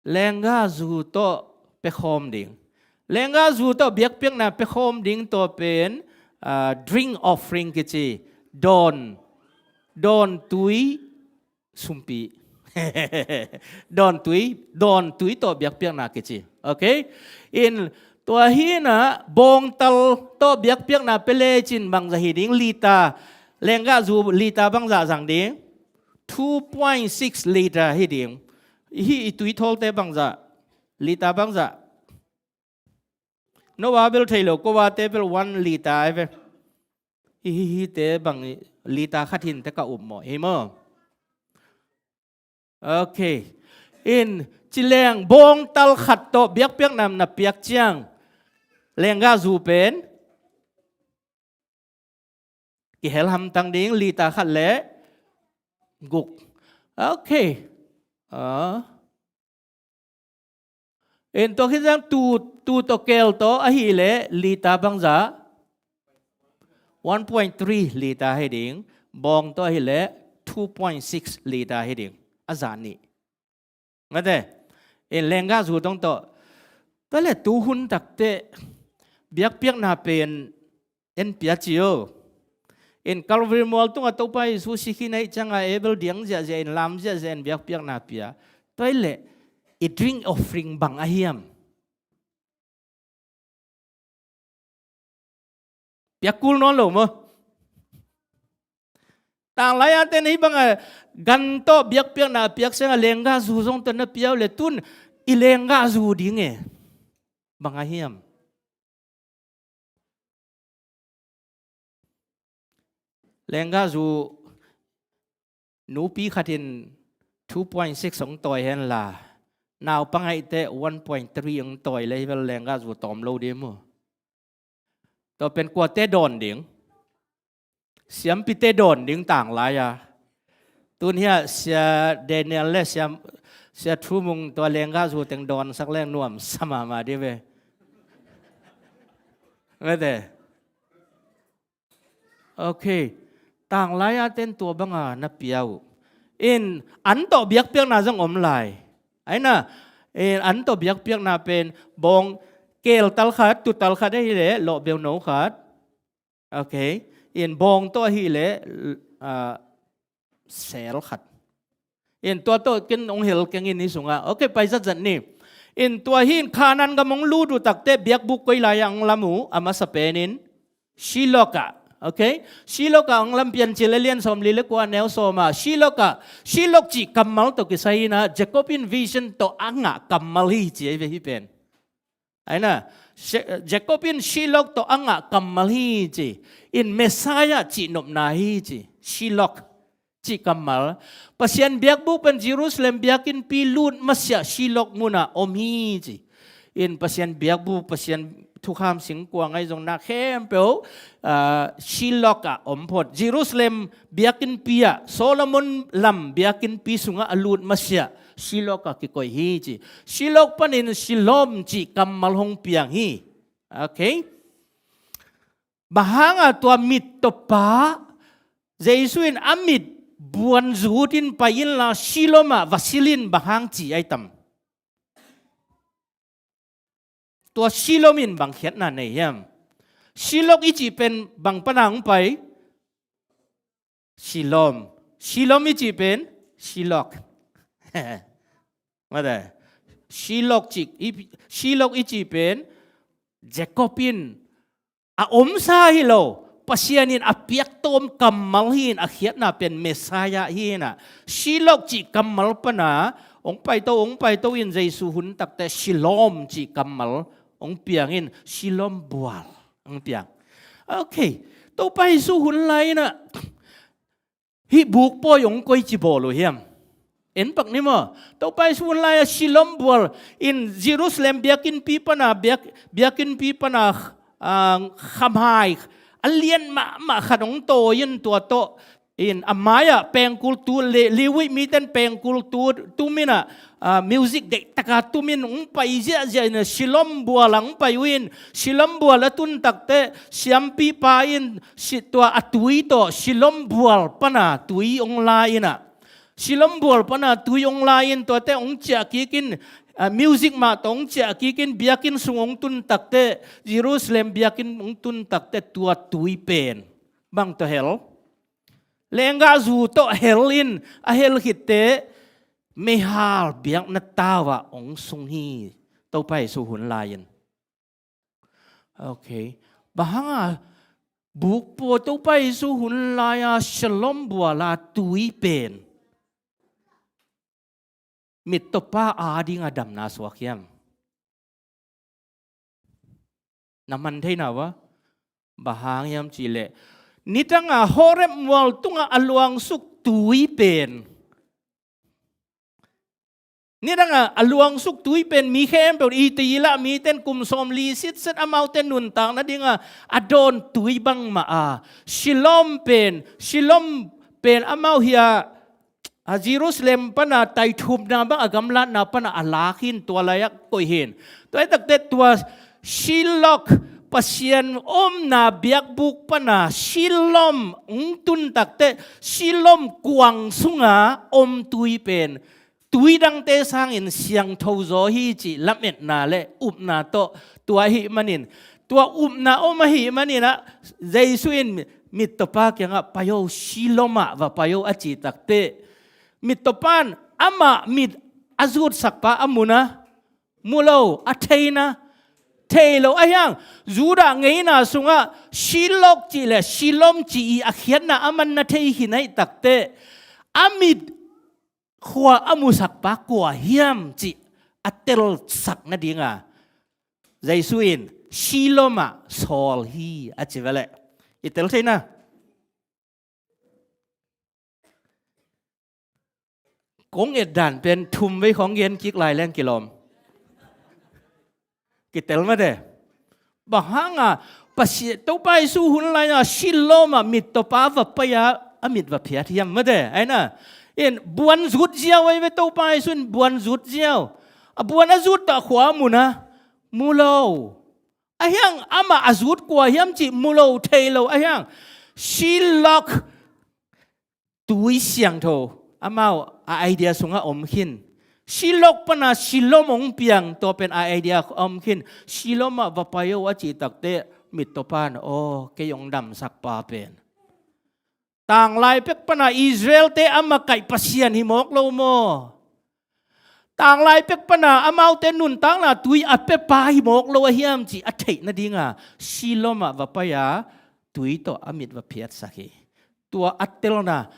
Lengga zu tawh pia khawm ding. Lenggahzu tawh biakpiakna pia khawm ding tawh pen, ah, drink offering kici. Dawn, dawn tui sumpi. Dawn tui, dawn tui tawh biakpiakna kici. Okay? In tua hi inah bawngtal tawh biakpiakna pia lecin bangzah hi ding, liter, lenggahzu liter bangzah zang ding? Two point six liter hi ding. Hih i tui thawlte bangzah, liter bangzah? No a bel thei lo, ko a te bel one liter ai ve. Hi, hi, hite bang liter khat hin te ka up maw, hi maw? Okay. In ci leng bawngtal khat tawh biakpiakna na piak ciang lenggahzu pen kihel hamtang ding, liter khat le guk. Okay. Ah. In tua khit ciang tu, tu tawh kel tawh ahih leh liter bangzah? One point three liter hi ding. Bawng tawh ahih leh two point six liter hi ding. A zah nih. Mate, in lenggahzu tawng tawh. Tua leh tu hun takteh biakpiakna pen en pia ci o. In Calvary mual tungah Topa Jesu si khin ahih ciangah Abel diang ziahziah in, lam ziahziah in biakpiakna pia. Tua hi leh i drink offering bang a hiam? Piak kul nawn lo maw? Tanglai-a ten hih bangah gan tawh biakpiakna a piak ciangah lenggahzu zong tawh na pia uh leh tun i lenggahzu ding e. Bang a hiam? Lenggahzu nupi khat in two point six hong tawi henla, naupang ahih teh one point three hong tawi leh hih bel lenggahzu tawm lo ding maw? Tua pen kuate dawn ding? Siampite dawn ding tanglai-a. Tun hiah Sia Daniel le Sia, Sia Thu Mung tua lenggahzu teng dawnsak leng nuamsa mahmah dih ve. Mate. Okay. Tanglai-a ten tua banga na pia uh. In an tawh biakpiakna zong om lai. Aina, in an tawh biakpiakna pen bawng keltal khat, tutal khat ahih leh lawhbeu no khat. Okay. In bawng tawh ahih leh, ah, sel khat. In tua tawh ken hong hel keng in hih sungah. Okay, pai zatzat ni. In tua hi in Kanaan gam hong lut uh takteh biakbuk koi lai-ah hong lam uh, a masa penin Shiloh ah. Okay? Shiloh ah hong lam, Piancil alian sawmli le kua, aneu sawm ah. Shiloh ah, Shiloh cih kammal tawh kisai inah Jacob in vision tawh a ngah kammal hi ci ahi ve hih pen. Aina, She-, Jacob in Shiloh tawh a ngah kammal hi ci. In Messiah cih nopna hi ci. Shiloh cih kammal. Pasian biakbuk pen Jerusalem biakinnpi lut masiah Shiloh munah om hi ci. In Pasian biakbuk, Pasian thukham singkuang ahi zong na khempeuh, ah, Shiloh ah om phot. Jerusalem biakinnpi ah, Solomon lam biakinnpi sungah a lut masiah Shiloh ah kikoih hi ci. Shiloh panin Shalom cih kammal hong piang hi. Okay? Bang hanga tua mittawpa Jesu in a mit buan zutin pai inla Shalom ah va silh in bang hang ci ahi tam? Tua Shalom in bang khiatna nei hiam? Shiloh i cih pen bang pana hong pai? Shalom. Shalom i cih pen Shiloh. Mate. Shiloh cih, i, Shiloh i cih pen Jacob in a omsa hi lo, Pasian in a piaktawm kammal hi in, a khiatna pen Messiah hi inah. Shiloh cih kammal pana hong paito, hong paito in Jesu hun takteh Shalom cih kammal hong piang in, Shalom bual hong piang. Okay. Topa Jesu hun lai inah hih buk pawi hong koici bawl uh hiam? En pak ni maw? Topa Jesu hun lai-a Shalom bual in Jerusalem biakinnpi pana, biak, biakinnpi pana, ah, khamhai a lian mahmah khat hong tawi in tua tawh in a mai-ah pengkul tu, Le-, Levi miten pengkul tu, tum inah, ah, music deihtaka tum in hong pai ziahziah in Shalom bual ah hong pai uh in, Shalom bual a tun takteh siampipa in si-, tua a tui tawh Shalom bual pana tui hong la inah. Shalom bual pana tui hong la in tuate hong ciah kik in, a, music mah tawh hong ciah kikin biakinn sung hong tun takteh, Jerusalem biakinn hong tun takteh tua tui pen bang tawh hel? Lenggahzu tawh hel in, a hel khitteh meihal biakna tau ah hong sung hi. Topa Jesu hun lai-in. Ok. Bang hanga bukpaw Topa Jesu hun lai-a Siloam buala tui pen mittawpa adinga damna suak hiam? Na man thei na uh a? Bang hang hiam cihleh, nidanga Horeb mual tungah a luangsuk tui pen, nidanga a luangsuk tui pen mi khempeuh i ti lah miten kum sawmli sitset amaute nuntak nadinga a dawn tui bangmah a, Siloam pen, Siloam pen amau hi a, a Jerusalem pana taithumna bang a gamlatna pana a lak hi in, tua lai-ah koih hi in. Tua hi takteh tua Shiloh, Pasian omna biakbuk pana Siloam hong tun takteh Siloam kuang sunga om tui pen tui dangte sangin siangtho zaw hi cih lametna le upna tawh tua ahih manin, tua upna om ahih manin ah, Jesu in mittawpa kiangah, "Pai o, Siloam ah va pai o," a cih takteh, mittawpa in amah mit a zutsakpa a mu na, mu lo, a thei na, thei lo. Ahi hang Judah ngeina sungah Shiloh cih le Siloam cih i a khiatna aman na thei khin ahih takteh, a mit khua a musakpa kua hiam cih a telsak nadinga Jesu in Siloam ah sawl hi a ci ve leh. I tel thei na. Kong et dan pen thum vei khong gen kik lai leng kilawm. Kitel mate. Bang hanga Pasian, Topa Jesu hun lai-a Siloam ah mittawpa va pai-a a mit va phiat hiam mate. Aina, in buan zut ziau ahi ve, Topa Jesu in buan zut ziau. A buan a zut tawh khua mu na, mu lo. Ahi hang amah a zut kua hiam cih mu lo, thei lo. Ahi hang Shiloh, tui siangtho amau a idea sungah om khin. Shiloh pana Siloam hong piang, tua pen a idea om khin. Siloam ah va pai o a cih takteh mittawpa in, "Aw, kei hong damsakpa pen tanglai pek pana Israelte a makaih Pasian hi mawk lo maw? Tanglai pek pana amaute nuntakna tui a pepa hi mawk lo ahiam?" cih a theih nadinga Siloam ah va pai-a tui tawh a mit va phiatsak hi. Tua a telna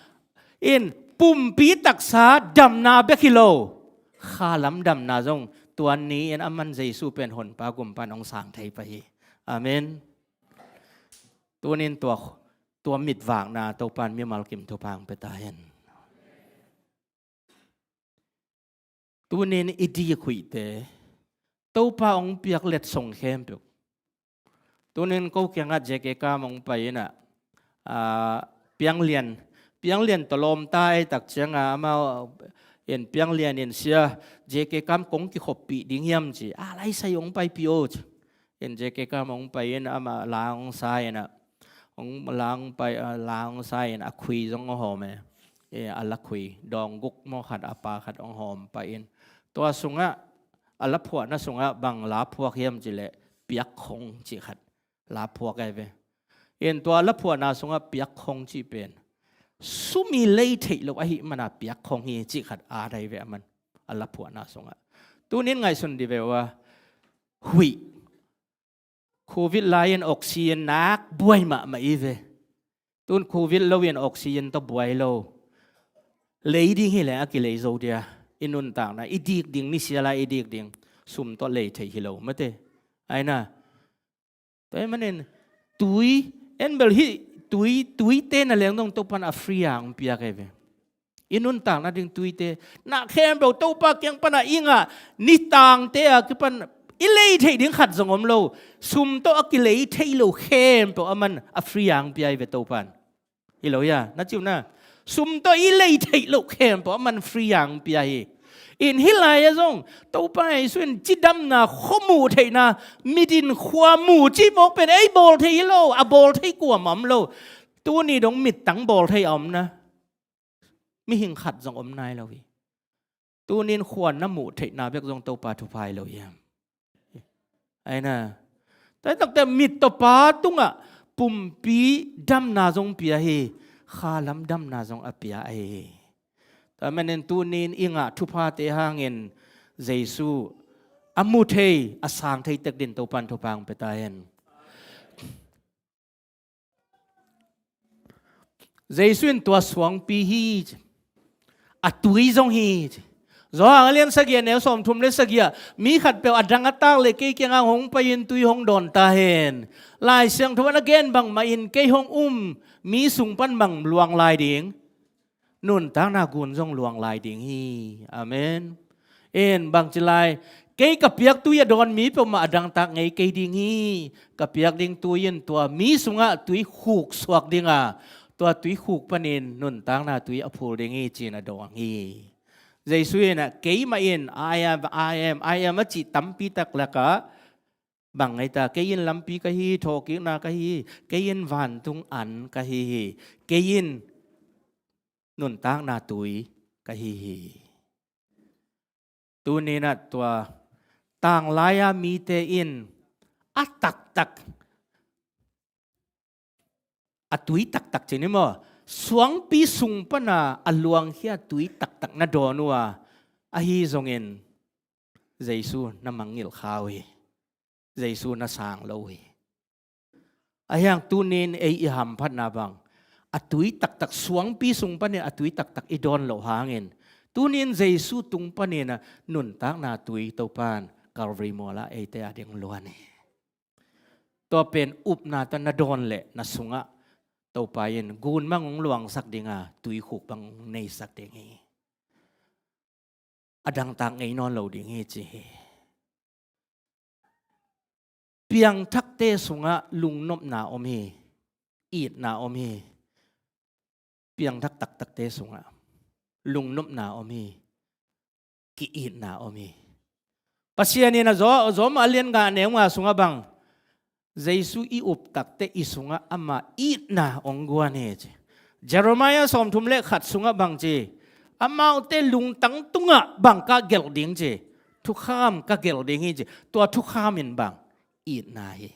in pumpi taksa damna bek hi lo, khalam damna zong tua ni-in aman Jesu pen Honpa Gumpa in hong sang thei pah hi. Amen. Tunin tua, tua mitvakna Topa in mimal kim thupha hong pia ta hen. Tunin i dikhuihte, Topa hong piak letsong khempeuh. Tunin ko kiangah J K Kam hong pai in ah, ah, Pianglian, Pianglian tawh lawmta ei tak cianga amau in Pianglian in, "Sia, J K Kam kong kikhoppih ding hiam?" ci. "A, lai sai, hong paipih o," ci. In J K Kam hong pai in amah la hong sa in ah, hong la hong pai, ah, la hong sa in a khui zong hong hawm e. E, a la khui, dawng guk maw khat, a pa khat hong hawm pai in. Tua sungah, a la phuahna sungah bang la phuak hiam cih leh, piakkhong cih khat la phuak ahi ve. In tua la phuahna sungah piakkhong cih pen sum i lei theih loh ahih mana piakkhong hi cih khat at ahi ve aman, a la phuahna sungah. Tunin ngaihsun dih ve uh a, huih. Covid lai-in oxygen nak buai mahmah i ve. Tun Covid lo-in oxygen tawh buai lo. Lei ding hi leh a kilei zo dia. I nuntakna, i dik ding, nisiala i dik ding, sum tawh lei thei hi lo mate. Aina. Tua ahih manin tui, en bel hih tui, tuite na leng dong Topa in a free a hong piak ahi ve. I nuntakna ding tuite, na khempeuh Topa kiang pana i ngah nitangte a kipan i lei theih ding khat zong om lo. Sum tawh a kilei thei lo khempeuh aman a free a hong pia hi ve Topa in. Hi lo hia, na ci uh na. Sum tawh i lei theih loh khempeuh aman free a hong pia hi. In hih lai-ah zong Topa Jesu in cidamna, khuamuh theihna, midin khua mu cih mawk pen ei bawl thei hi lo, a bawl thei kuamah om lo. Tuni dong mittang bawl thei a om na. Mihing khat zong om nai lo hi. Tunin khuan na muh theihna bek zong Topa thupha hi lo hiam? Aina. Tua takte mit tawh pa tungah pumpi damna zong pia hi. Khalam damna zong a pia ahi hi. Tua manin tunin i ngah thuphate hangin Jesu a mu thei, a sang thei tek din Topan thupha hong pia ta hen. Jesu in tua suangpi hi, a tui zong hi. Johan a lian sagih a neu sawmthum le sagih ah, mi khatpeuh a dang a tak leh kei kiangah hong pai-in tui hong dawn ta hen. Lai Siangtho ah a gen bangmah in kei hong um mi sung pan bang luang lai ding? Nuntakna gun zong luang lai ding hi. Amen. In bangci lai, kei ka piak tui a dawn mi peuhmah a dangtak ngei kei ding hi. Ka piak ding tui in tua mi sungah tui khuk suak ding a, tua tui khuk panin nuntakna tui a phul ding hi, ci-in a dawng hi. Jesu in ah, keimah in I am, I am, I am a cih tampi tak lakah bang ngai ta, kei in lampi ka hi, thawhkikna ka hi, kei in vantung an ka hi hi, kei in nuntakna tui ka hi hi. Tuninah tua tanglai-a mite in a taktak, a tui taktak ci ni maw, suangpi sung pana a luangkhia tui taktak na dawn uh a, ahi zongin Jesu na mangngilh kha uh hi. Jesu na sang lo uh hi. Ahi hang tunin ei i hamphatna bang, a tui taktak, suangpi sung panin a tui taktak i dawn loh hangin, tunin Jesu tung panin a nuntakna tui Topan Calvary mualah eite a ding luan hi. Tua pen upna tawh na dawn leh na sungah Topa in gun bang hong luangsak ding a, tuikhuk bang hong neisak ding hi. A dangtak ngei nawn lo ding hi, ci hi. Piangthakte sungah lungnopna om hi, itna om hi. Piangthak taktakte sungah lungnopna om hi, ki-itna om hi. Pasian in a Rom, Rom a lian nga neu nga sungah bang, Jesu i up takte i sungah ama itna hong guan hi, ci. Jeremiah sawmthum le khat sungah bang ci, amaute lungtang tungah bang ka gelh ding, ci. Thukham ka gelh ding hi, ci. Tua thukham in bang, itna hi.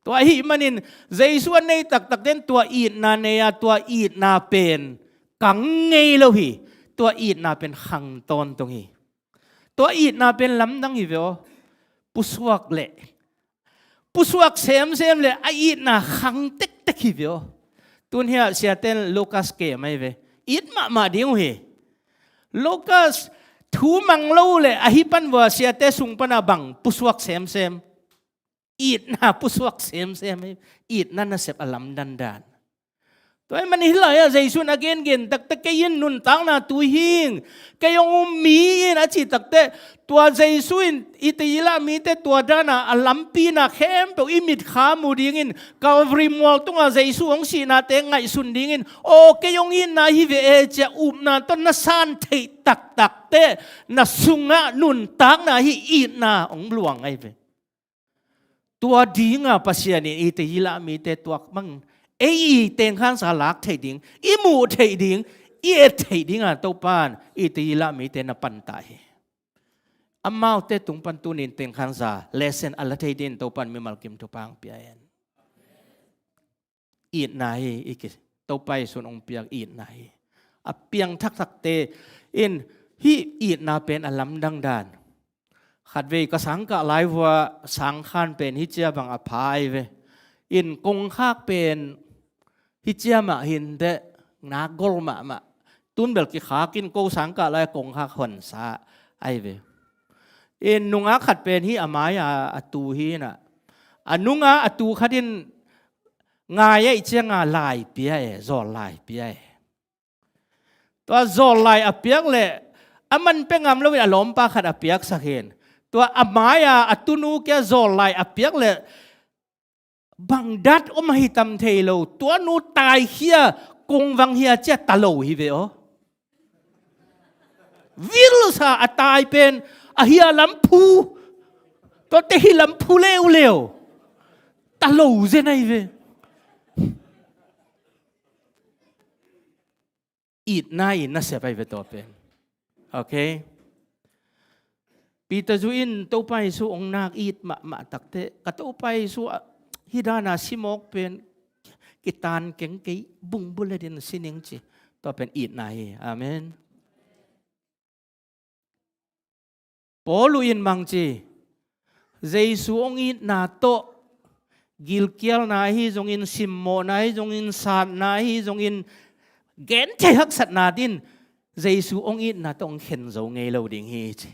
Tua ahih manin Jesu a nei taktakte in tua itna nei a, tua itna pen kang ngei lo hi. Tua itna pen khang tawntung hi. Tua itna pen lamdang hi ve aw. Pusuak leh, pusuak semsem leh a itna khang tektek hi ve aw. Tun hiah siaten Lucas kem ahi ve. It mahmah ding uh hi. Lucas thu mang lo leh ahi pan vua siate sung pana bang pusuak semsem. Itna pusuak semsem hi. Itna nasep a lamdang dan. Tua ahih manin hih lai-ah Jesu in a gengen takte, kei in nuntakna tui hi ing, kei hong um mi in a cih takte, tua Jesu in i teilah mite tua dana a lampina khempeuh i mitkha mu dingin, Calvary mual tungah Jesu hong sihnate ngaihsun dingin, aw kei hong itna hi ve e, ci-a upna tawh na san theih taktakte, na sungah nuntakna hi itna hong luang ahi ve. Tua dinga Pasian in i teilah mite tuak bang, ei i tengkhansa lak theih ding, i muh theih ding, i et theih dinga Topan i teilah mite na pantah hi. Amaute tung pan tunin tengkhansa lesson a la thei dingin Topan mimal kim thupha hong pia hen. Itna hi, i ki, Topa Jesu in hong piak itna hi. A piangthakthakte in hih itna pen a lamdang dan. Khatvei ka sangkah lai vua sangkhan pen hih cia bang a pha ahi ve. In kongkhak pen hih cia mah hi inteh, nak gol mahmah. Tun bel kikhak in ko sangkah lai kongkhak honsa ahi ve. In nungak khat pen hih a mai-a a tu hi inah, a nunga a tu khat in ngai ahih cianga lai pia e, zawl lai pia e. Tua zawl lai a piak leh a man pia ngam loin a lawmpa khat a piaksak hi. Tua a mai-a a tunu kia zawl lai a piak leh bangdat om ahi tam thei lo, tua nu taikhia, kongvang hia cia ta lo hi ve aw. Vilsa a tai pen a hia lam phu, tuate hi lam phu leuleu, ta lo zen ahi ve. Itna in nasep ahi ve tua pen. Ok. Peter zu in Topa Jesu hong nak it mahmah takte, ka Topa Jesu ah hih dana si mawk pen kitan keng kei, bung buletin si ning ci. Tua pen itna hi. Amen. Paul in bang ci, Jesu hong itna tawh gilkialna ahi zongin, simmawhna ahi zongin, satna ahi zongin, genthei haksatna din Jesu hong itna tawh hong khen zo ngei lo ding hi ci.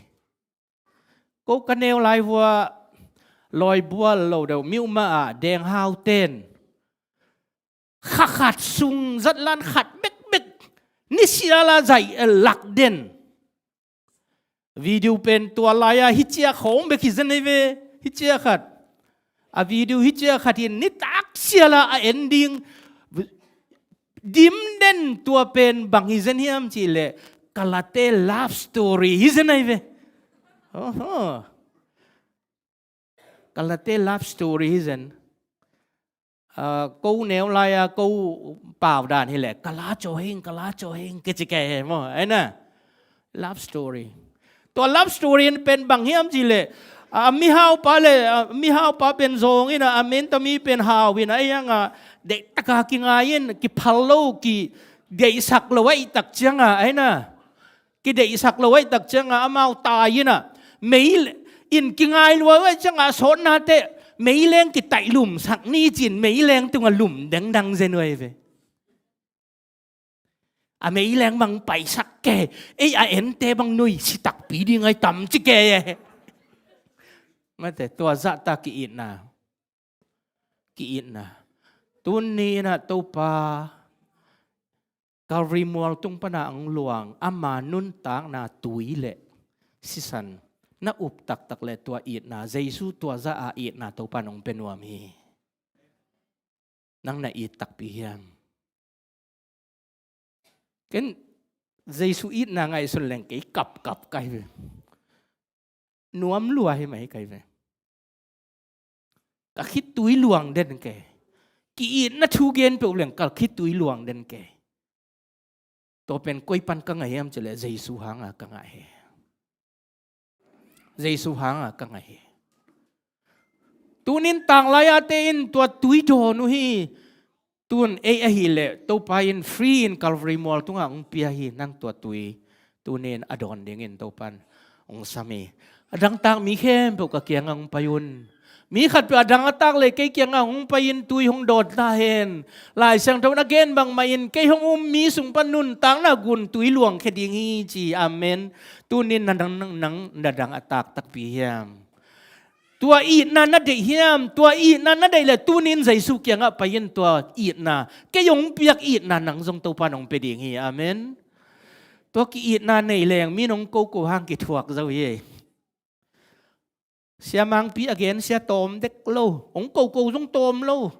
Ko ka neu lai vua lawibual lo deuh miuhma ah denghau ten kha khat sung zatlan khat bekbek nisiala zaih, eh, lak den. Video pen tua lai-a hicia khawng bek hi zen hi ve, hicia khat. A video hicia khat in nitak siala a ending dim den. Tua pen bang hi zen hiam cihleh Kalate love story hi zen ahi ve. Oho. Kalate love story hi zen. Ah, ko neu lai-a ko pau dan hileh kala caw heng, kala caw heng kici kei he maw, aina? Love story. Tua love story in pen bang hiam cihleh, ah, mihaupa le, ah, mihaupa pen zawng in a, a mentami pen hau in a, a ianga deihtaka kingai in kiphal lo, kideihsak lo ahih tak cianga, aina? Kideihsak lo ahih tak cianga amau tai in a, mei in kingai lua uh ahih cianga sawtnate meileng kitaih lumsak ni ci-in meileng tunga lum dengdang zen uh ahi ve. A meileng bang paisak kei, ei a ente bang nuisi takpi ding ahi tam ci kei e. Mate, tua zahta ki-itna. Ki-itna. Tuni in a Topa Calvary mual tung pana hong luang ama nuntakna tui le sisan na up taktak le tua itna, Jesu tua zah a itna Topa in hong pia nuam hi. Nang na it takpi hiam? Ken Jesu itna ngaihsun leng kei kapkap ka hi ve. Nuam lua hi mai ka hi ve. Ka khitui luang den kei. Ki-itna thu gen peuh leng ka khitui luang den kei. Tua pen koi pan ka ngah hiam cihleh Jesu hanga ka ngah hi. Jesu hanga ka ngah hi. Tunin tanglai-ate in tua tui dawn uh hi. Tun ei ahileh Topa in free in Calvary mual tunga hong pia hi, nang tua tui. Tunin a dawn dingin Topa in hong sam hi. A dangtak mi khempeuh ka kianga hong pai un. Mi khatpeuh a dang a tak le kei kianga hong pai in tui hong dawn ta hen. Lai Siangtho na gen bangmah in kei hong um mi sung pan nuntakna gun tui luangkhia ding hi ci. Amen. Tunin na dang, nang, nang na dang a tak takpi hiam? Tua itna na deih hiam? Tua itna na deih le tunin Jesu kiangah pai in, tua itna, kei hong piak itna nang zong Topa in hong pia ding hi. Amen. Tua ki-itna nei leng mi in hong koko hang kithuak zo hi. Sia Mangpi a gen sia tawm dek lo, hong koko zong tawm lo.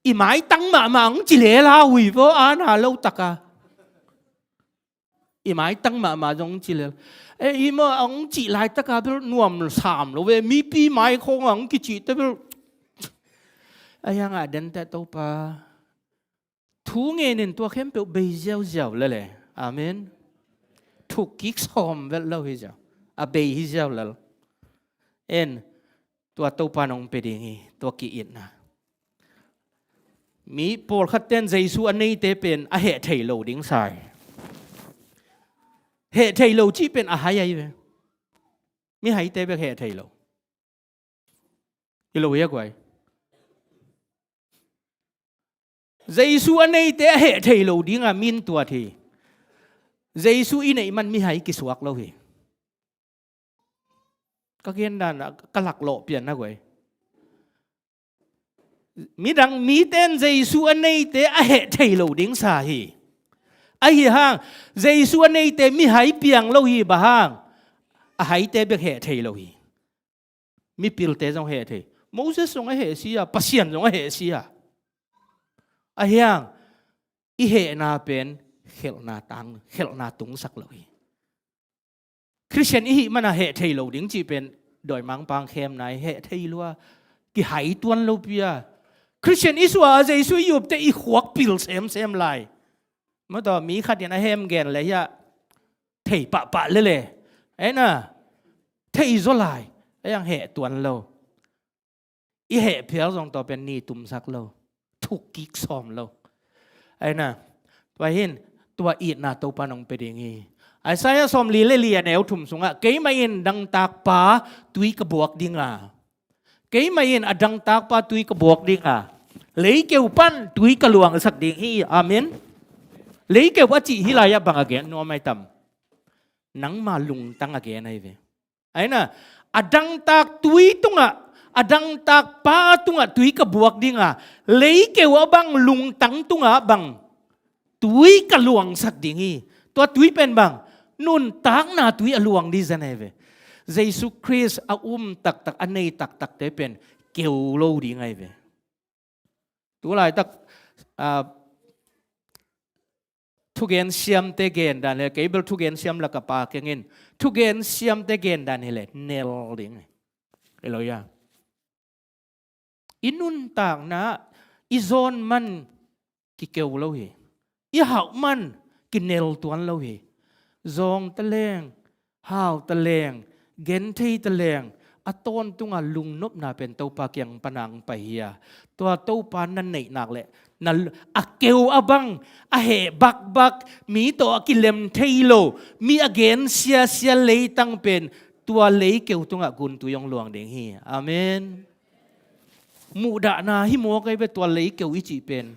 I maitang mahmah hong ci lela hui vaw ana lo taka. I maitang mahmah zong hong ci lel. E, i maw hong cih laitaka bel nuam sam lo ve, mipi mai khawngah hong kicihte bel. A hiangah dente Topa. Thu ngenin tua khempeuh bei ziauziau lele. Amen. Thuk kik sawm velh lo hi ziau. A bei hi ziau lel. En, tua Topa in hong pia ding hi, tua ki-itna. Mi pawlkhat ten Jesu a neite pen a heh thei lo ding sa hi. Heh thei lo cih pen a hai ahi ve. Mi haite bek heh thei lo. I lo ia guai. Jesu a neite a heh thei lo dinga min tuat hi. Jesu i neih man mihai kisuak lo hi. Ka gen dan a ka laklawh pian na guai. Midang miten Jesu a neite a heh thei lo ding sa hi. Ahi hang, Jesu a neite mihai piang lo hi bang hang. A haite bek heh thei lo hi. Mipilte zong heh thei. Moses zong a heh sia, Pasian zong a heh sia. Ahi hang, i hehna pen khelhna tang, khelhna tungsak lo hi. Khristian i hih mana heh thei lo ding cih pen dawimangpa khemna hi, heh thei lua, kihai tuan lo pia. Khristian i suah a Jesu i upte i khuak pil semsem lai. Mataw mi khat in a hem gen le hiah thei pahpah lele. Ena, thei zaw lai. Ei ang heh tuan lo. I heh phial zong tua pen ni tumsak lo, thuk kik sawm lo. Aina, tua hin, tua itna Topa nong pia ding hi. Isaiah sawmli le li a neu thum sungah, keimah in dangtakpa tui ka buak dinga, keimah in a dangtakpa tui ka buak dinga, leikeu pan tui ka luangsak ding hi. Amen. Leikeu a cih hi lai-ah bang a gen nuam ai tam? Nangma lungtang a gen ahi ve. Aina, a dangtak tui tungah, a dangtak pa tungah tui ka buak dinga, leikeu a bang lungtang tungah bang tui ka luangsak ding hi. Tua tui pen bang, nuntakna tui a luang ding zen ahi ve. Jesu Khrist a um taktak, a nei taktakte pen keu lo ding ahi ve. Tulaitak, ah, thugen siamte gendan hi le, kei bel thugen siam lak a pa keng in, thugen siamte gendan hi le, nel ding hi lo ia. I nuntakna i zawn man kikeu lo hi. I hauh man kinel tuan lo hi. Zawng ta leng, hau ta leng, genthei ta leng, a tawntunga lungnopna pen Topa kiang pana ang pai hi a, tua Topa na neihnak le na l-, a keu a bang, a heh bakbak, mi tawh a kilem thei lo, mi a gen siasia leitang pen tua leikeu tungah guntui hong luang ding hi. Amen. Muhdahna hi mawk ahi ve tua leikeu i cih pen.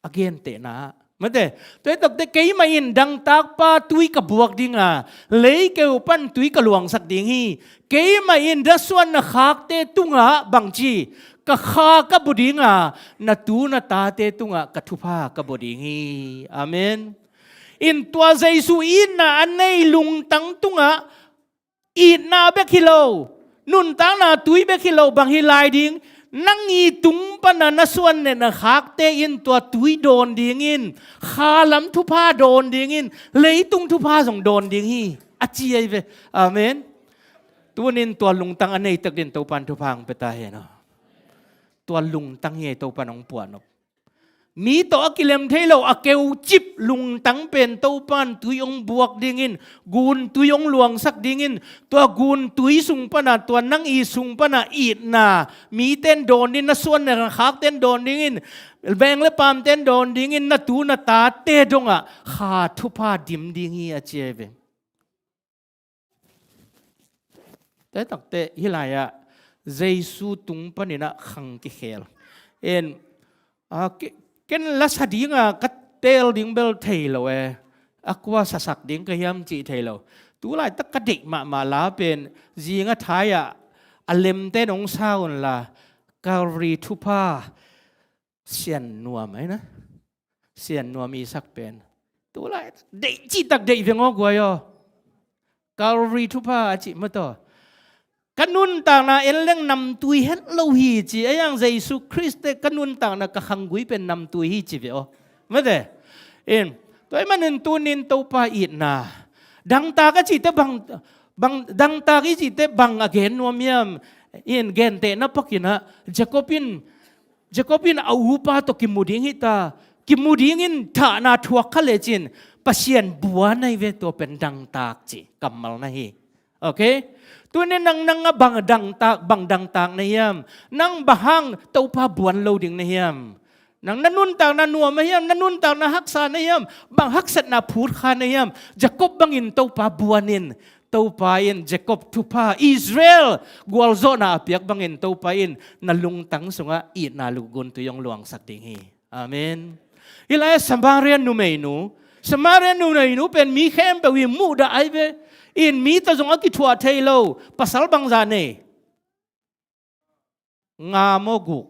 A gentehna ah. Mate, tua hi takte keimah in dangtakpa tui ka buak dinga, leikeu pan tui ka luangsak ding hi. Keimah in na suan na khakte tungah bangci, ka kha ka bua dinga, na tu na tate tungah ka thupha ka bua ding hi. Amen. In tua Jesu itna a nei lungtang tungah itna bek hi lo, nuntakna tui bek hi lo, bang hi lai ding? Nang i tung pana na suan ne na khakte in tua tui dawn dingin, kha lam thupha dawn dingin, leitung thupha zong dawn ding hi, a ci ahi ve. Amen. Tunin tua lungtang a nei tak din Topan thupha ang pia ta hen aw. Tua lungtang hi ei Topan hong puahnop. Mi tawh a kilem thei lo, a keucip lungtang pen Topan tui hong buak dingin, guntui hong luangsak dingin, tua guntui sung pana, tua nang i sung pana itna, miten dawn dingin, na suan na khakten dawn dingin, veng le pamten dawn dingin, na tu na tate dongah kha thupha dim ding hi, a ci ahi ve. Tua takte hi lai-ah Jesu tung paninah khang kikhel. En, a, ke-, ken la sa dinga ka teel ding bel thei lo e. A kua sasak ding ka hiam cih thei lo. Tulaitak ka deih mahmah la pen zinga thai-ah a lemte nong sa unla, Calvary thupha sian nuam ahi na. Sian nuam i sak pen. Tulai deih cihtak deih veng aw guai aw. Calvary thupha a cih mataw. Ka nuntakna en leng namtui het lo hi ci, a yang Jesu Khrist te ka nuntakna ka khanggui pen namtui hi ci ve aw. Mate. In, tua ahih manin tunin Topa itna. Dangtak a cihte bang, bang, dangtak i cihte bang a gen nuam hiam? In, gentehna pakinah Jacob in Jacob in a upa tawh kimu ding hita, kimu dingin thahna thuak kha lecin Pasian buan ahi ve, tua pen dangtak cih kammal na hi. Okay? Tuni nang, nang a bang dangtak, bang dangtak na hiam? Nang bang hang Topa buan lo ding na hiam? Nang na nuntakna nuam a hiam? Na nuntakna haksa na hiam? Bang haksatna phut kha na hiam? Jacob bangin Topa buanin, Topa in Jacob thupha, Israel gualzawhna a piak bangin Topa in na lungtang sungah itna luguntui hong luangsak ding hi. Amen. Hih lai-ah Samaria numeinu, Samaria numeinu pen mi khempeuh i muhdah ahi ve. In mi tawh zong a kithuah thei lo, pasal bangzah nei? Nga maw guk?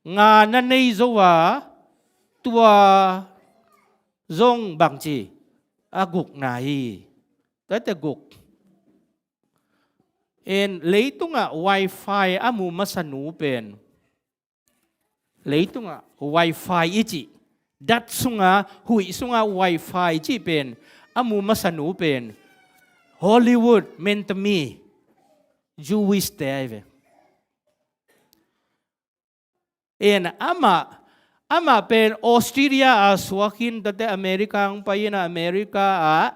Nga na nei zo a, tua zong bangci a gukna hi. Tate guk. En, leitungah wifi a mu masa nu pen, leitungah wifi i cih, dat sunga, huih sunga wifi i cih pen a mu masa nu pen Hollywood, men tami, Jewish te ahi ve. En, amah, amah pen Australia a suakin, tate America ang pai in, America ah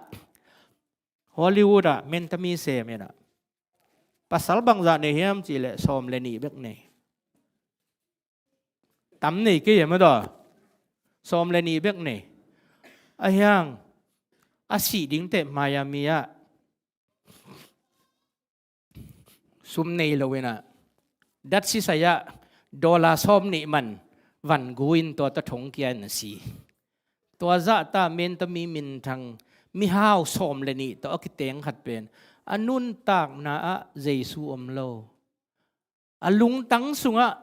Hollywood ah mentami sem in ah, pasal bangzah nei hiam cih leh sawm le nih bek nei. Tam nei kei hiam a daw? Sawm le nih bek nei. A hiang, a sih ding teh Miami ah sum nei lo in ah, dat sisai ah dollar sawm nih man van gu in tua tawh thong kia in a si. Tua zahta mentami minthang mihau sawm le nih tawh a kiteng khat pen a nuntakna ah Jesu om lo. A lungtang sungah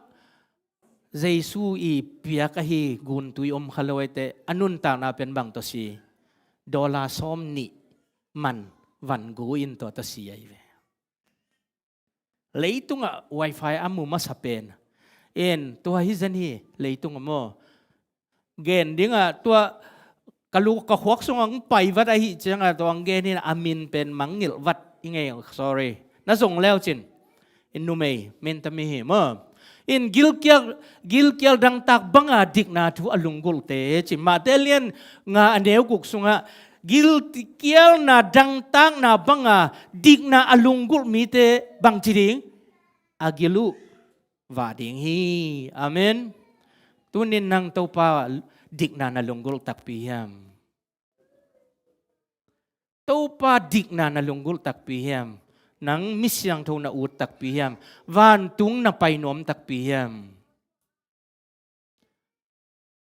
Jesu i piak ahi guntui om kha lo ahi teh, a nuntakna pen bang tawh si? Dollar sawm nih man van gu in tua tawh si ahi ve. Leitungah wifi a mu masa pen in tua hi zen hi. Leitung a maw, gen dingah tua ka lu ka khuak sungah hong pai vat ahi ciangah tua hong gen hi a, a min pen mangngilh vat i ngei. Sorry, na zong leu cin. In numei mentami hi maw, in gilkial, gilkial dangtak banga dikna thu a lunggulhte ci. Mate lian nga a neu guk sungah gilkialna dangtakna banga dikna a lunggulh mite bangci ding? A gil uh vah ding hi. Amen. Tunin nang Topa dikna na lunggulh takpi hiam? Topa dikna na lunggulh takpi hiam? Nang mi siangtho na ut takpi hiam? Vantung na pai nuam takpi hiam?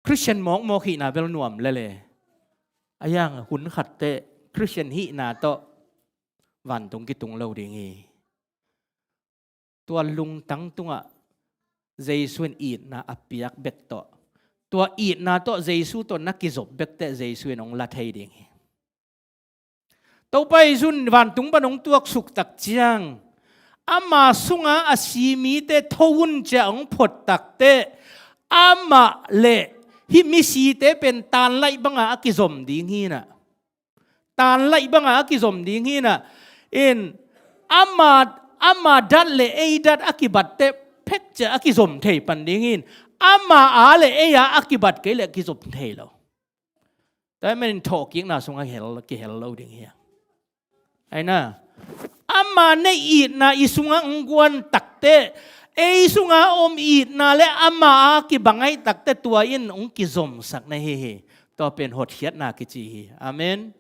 Khristian mawkmawk hihna bel nuam lele. A hiang hun khat teh Khristian hihna tawh vantung kitung lo ding hi. Tua lungtang tungah Jesu in itna a piak bek tawh, tua itna tawh Jesu tawh na kizop bek teh Jesu in hong la thei ding hi. Topa Jesu in vantung pan hong tuaksuk tak ciang, ama sunga a si mite tho un ci-a hong phot tak teh, amah le hih misite pen tanlaih banga a kizom ding hi in ah. Tanlaih banga a kizom ding hi in ah. In ama, ama dat le ei dat a kibat teh phet ci-a a kizom thei pan ding hi in, ama a le ei a a kibat kei leh kizom thei lo. Tua ahih manin thawhkikna sungah hel, kihel lo ding hi a. Aina, ama neih itna i sungah hong guan tak teh, ei sunga om itna le ama a kibang ahih tak teh tua in hong kizomsak na hi hi. Tua pen hotkhiatna kici hi. Amen.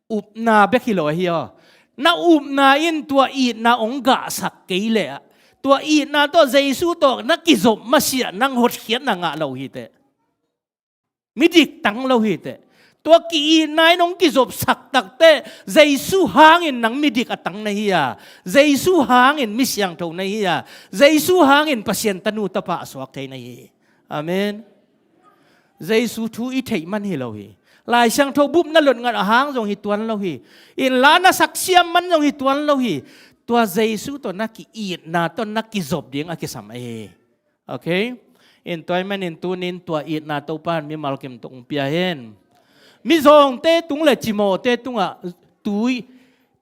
Upna bek hi lo ahi aw. Na upna in tua itna hong gahsak kei leh, tua itna tawh Jesu tawh na kizop masiah nang hotkhiatna ngah lo hi teh. Midik tang lo hi teh. Tua ki-itna in hong kizopsak tak teh Jesu hangin nang midik a tang na hi a, Jesu hangin mi siangtho na hi a, Jesu hangin Pasian tanu tapa a suak thei na hi. Amen. Jesu thu i theih man hi lo hi. Lai Siangtho bup na lot ngat a hang zong hi tuan lo hi. In la na sak siam man zong hi tuan lo hi. Tua Jesu tawh na ki-itna tawh na kizop ding a kisam ahi hi. Okay? In tua ahih manin tunin tua itna Topa in mimal kim tungah hong pia hen. Mizawngte tung le cimawhte tungah tui,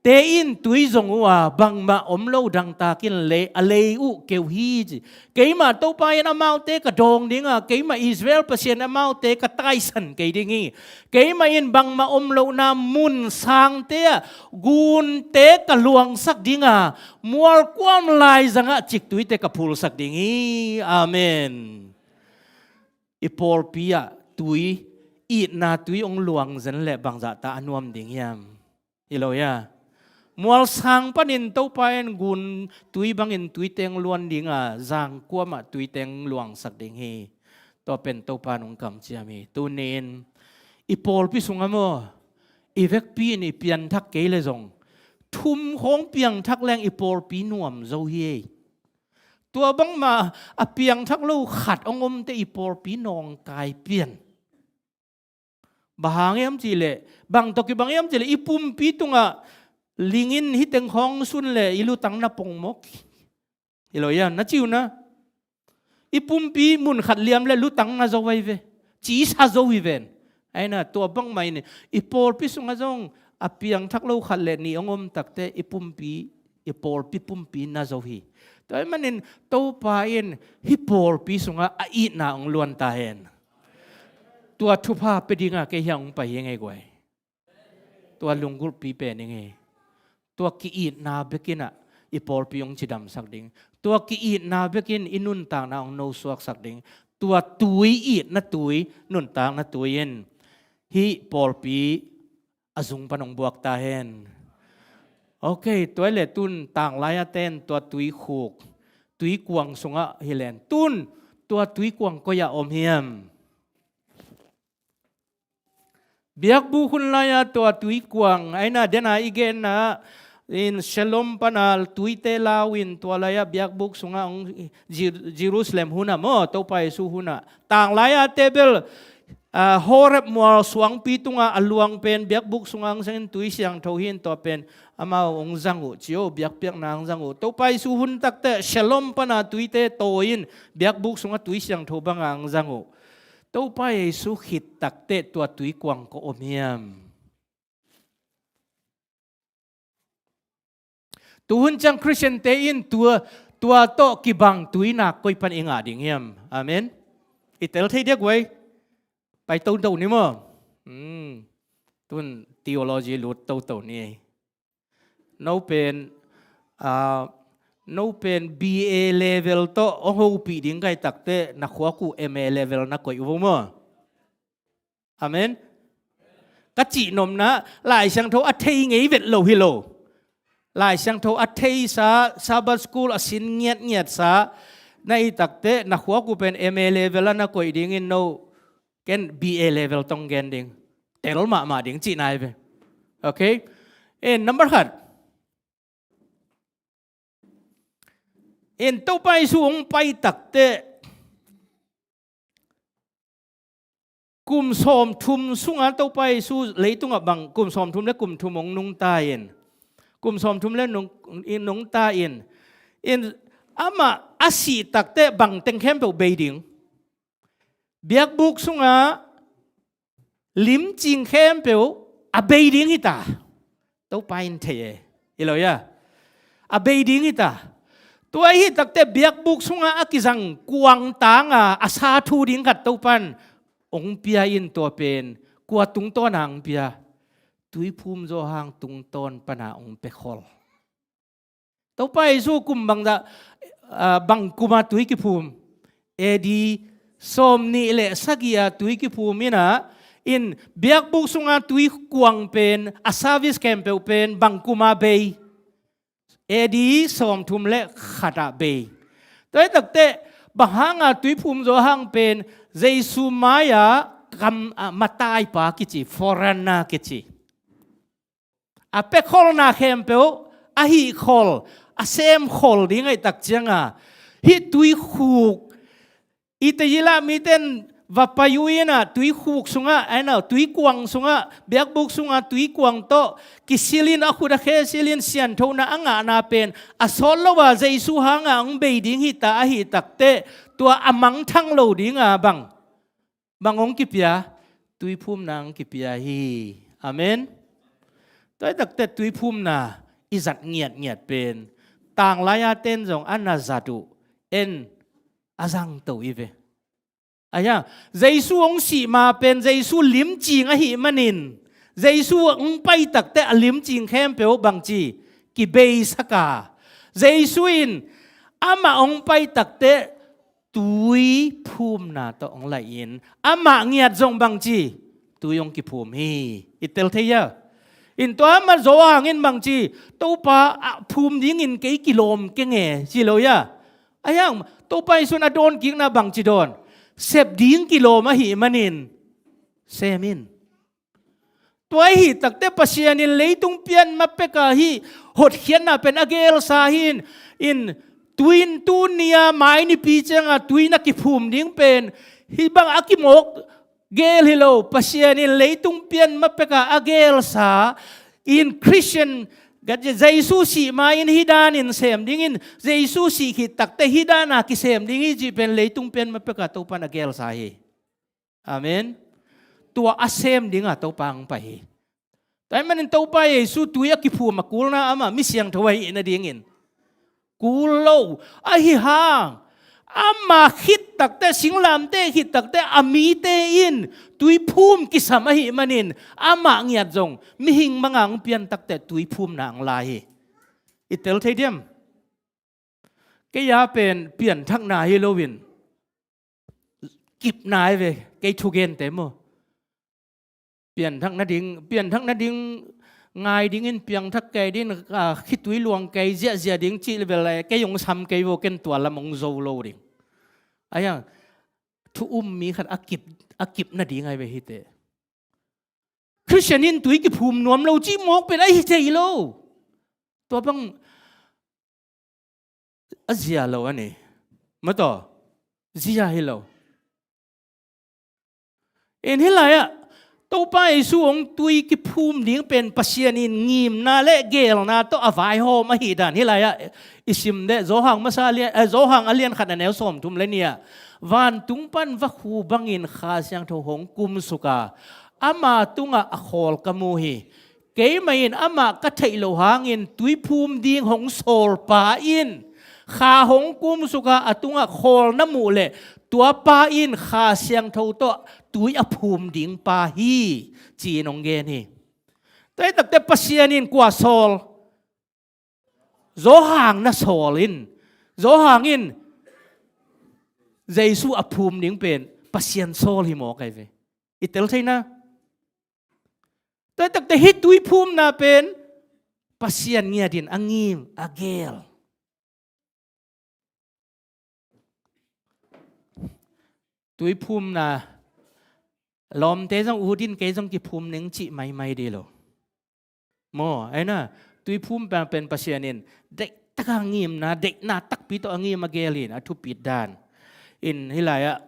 te in tui zong uh a, bangmah om lo dangtak in lei, a lei uh keu hi ci. Keimah Topa in amaute ka dawng ding a, keimah Israel Pasian in amaute ka taisan kei ding hi. Keimah in bangmah om lohna mun sangte ah gunte ka luangsak ding a, mualkuam laizangah ciktuite ka phulsak ding hi. Amen. I pawlpi ah tui, itna tui hong luang zen leh bangzah ta a nuam ding hiam? Hi lo hia? Mualsang panin Topa in gun tui bangin tuiteng luan ding a, zangkuamah tuiteng luangsak ding hi. Tua pen Topa nung kamciam hi. Tunin i pawlpi sungah maw, i vekpi in i pianthak kei le zong thum khawng piangthak leng i pawlpi nuam zo hi ei. Tua bangmah a piangthak lo khat hong omte i pawlpi nawngkai pian. Bang hang hiam cihleh, bang tawh kibang hiam cihleh, i pumpi tungah lingin hiteng khawng sun le i lutang na pongmawk. Hi lo hia, na ci uh na. I pumpi mun khat liam le lutang na zo ahi ve. Cisa zo hi ven. Aina, tua bangmah in i pawlpi sungah zong a piangthak lo khat le nih hong om takte i pumpi, i pawlpi pumpi na zo hi. Tua ahih manin Topa in hih pawlpi sungah a itna hong luan ta hen. Tua thupha pia dinga kei hiang hong pai hi ngei guai. Tua lunggulhpi pen ing hi. Tua ki-itna bekin ah i pawlpi hong cidamsak ding. Tua ki-itna bekin i nuntakna hong nosuaksak ding. Tua tui, itna tui, nuntakna tui in hih pawlpi a zung pan hong buak ta hen. Ok, tua hi leh tun tanglai a ten tua tuikhuk, tuikuang sungah hi len. Tun tua tuikuang koi ah om hiam? Biakbuk hun lai-a tua tuikuang, aina dena i genna in Siloam pana tuite lau in tua lai-a biakbuk sungah hong Jer-, Jerusalem hunah maw, Topa Jesu hunah. Tanglai-a te bel, ah, Horeb mual suangpi tungah a luang pen biakbuk sungah hong zangin tui siangtho hi in tua pen amau hong zang uh, ci-o, biakpiakna hong zang uh. Topa Jesu hun takteh Siloam pana tuite tawi in biakbuk sungah tui siangtho banga hong zang uh. Topa Jesu khit takteh tua tuikuang koi om hiam? Tuhun ciang Khristiante in tua, tua tawh kibang tuinak koi pan i ngah ding hiam? Amen. I tel thei diak uai. Pai toto ni maw. Hmm. Tun theology lut toto ni. No pen, ah, no pen B A level tawh hong hopih ding ka hih takteh na khuak uh M A level na koih uh maw. Amen. Ka cih nopna, Lai Siangtho a thei ngei vet lo hi lo. Lai Siangtho a theisa, Sabbath School a sin ngiatngiatsa na hih takteh na khuak uh pen M A level ah na koih dingin no ken B A level tong gen ding. Tel mahmah ding cihna hi ve. Ok. Eh, number khat. In Topa Jesu hong pai takteh kum sawmthum sungah Topa Jesu leitungah bang, kum sawmthum le kum thum hong nungta in. Kum sawmthum le nung, in nungta in. In amah a sih takteh bang teng khempeuh bei ding. Biakbuk sungah limcing khempeuh a bei ding hi ta. Topa in thei e. Hi lo hia? A bei ding hi ta. Tua hih takteh biakbuk sungah a kizang kuang tanga a sa thu ding khat Topa in hong pia in tua pen kua tungtawn a hong pia? Tuiphum Johan tungtawn pana hong pia khol. Topa Jesu kum bangzah, ah, bang kuma tui kiphum? A D sawmnih le sagih a tui kiphum in ah, in biakbuk sunga tuikuang pen, a service khempeuh pen bang kuma bei? A D sawmthum le khat ah bei. Tua hih takteh bang hanga tuiphum Johan pen Jesu mai-ah kam, ah, mataipa kici, forerunner kici. A pia kholna khempeuh a hih khol, a sem khol ding ahih tak cianga, hih tuikhuk, i te i lah mite in va pai uh in ah, tuikhuk sungah, aina, tuikuang sungah, biakbuk sungah tuikuang tawh kisilin, a khut a khe silin, sianthona a ngahna pen a sawt lo a Jesu hanga hong bei ding hi ta ahih takteh, tua a mangthang lo dinga bang bang hong kipia? Tuiphumna hong kipia hi. Amen. Tua hih takteh tuiphumna i zat ngiatngiat pen, tanglai-a ten zong a na zat uh, en a zangto i ve. Aia, Jesu hong sih ma pen Jesu limcing ahih manin, Jesu hong pai takteh a limcing khempeuh bangci? Kibeisak a. Jesu in amah hong pai takteh tuiphumna tawh hong lai-in, amah ngiat zong bangci? Tui hong kiphum hi. I tel thei hia? In tua amah Johan in bangci? Topa, a phum dingin kei kilawm keng e, ci lo hia? Ahiang, Topa Jesu in a dawnkikna bangci dawn? Sep ding kilawm ahih manin sem in. Tua ahih takteh Pasian in leitung pian ma peka hih hotkhiatna pen a gelsa hi in, in tui in tuni-a mai nipi cianga tui na kiphum ding pen hih bang a kimawk gel hi lo. Pasian in leitung pian ma peka a gelsa in Khristian, Jesu sih ma-in hih danin sem dingin, Jesu sih khit takteh hih dana kisem ding hi cih pen leitung pian ma peka Topa in a gelsa hi. Amen. Tua a sem dinga Topa hong pai hi. Tua ahih manin Topa Jesu tui a kiphum a kulna amah mi siangtho ahih nadingin kul lo. Ahi hang amah khit takte, singlamteh khit takte a mite in tuiphum kisam ahih manin amah ngiat zong mihing manga hong pian takte tuiphumna hong lai hi. I tel thei diam? Kei a pen pianthakna hi loin kipna hi ve, kei thugente maw. Pianthak nading, pianthak nading ngai dingin piangthak kei ding, ah, khitui luang kei ziahziah ding cih le bel, eh, kei hong sam kei vo, ken tua lam hong zo lo ding. Ahi hang thu um mi khat a kip, a kip nading ahi ve hite. Khristian in tui kiphum nuam lo cih mawk pen ahi thei lo. Tua bang a zia lo a ni. Mataw, zia hi lo. In hih lai-ah Topa Jesu hong tui kiphum ding pen Pasian in ngimna le geelna tawh a vaihawm ahih dan hih lai-ah i sim deh. Johan masa a lian, eh, Johan a lian khat a neu sawmthum le nih ah, vantung pan vakhu bangin Kha Siangtho hong kumsuk a, ama tungah a khawl ka mu hi. Keimah in amah ka theih loh hangin tuiphum ding hong sawlpa in Kha hong kumsuk a, a tungah khawl na muh leh tuapa in Kha Siangtho tawh tui a phum dingpa hi, ci-in hong gen hi. Tua hi takte Pasian in kua sawl? Johan na sawl in, Johan in Jesu a phum ding pen Pasian sawl hi mawk ahi ve. I tel theihna. Tua takte hih tuiphumna pen Pasian ngiat in a ngim, a geel. Tuiphumna, lawmte zong ut in kei zong kiphum ning cih maimai dih lo. Maw, ahi na, tuiphum pen, pen Pasian in deihtaka ngimna, deihna takpi tawh a ngim a geel in a thupit dan. In hih lai-ah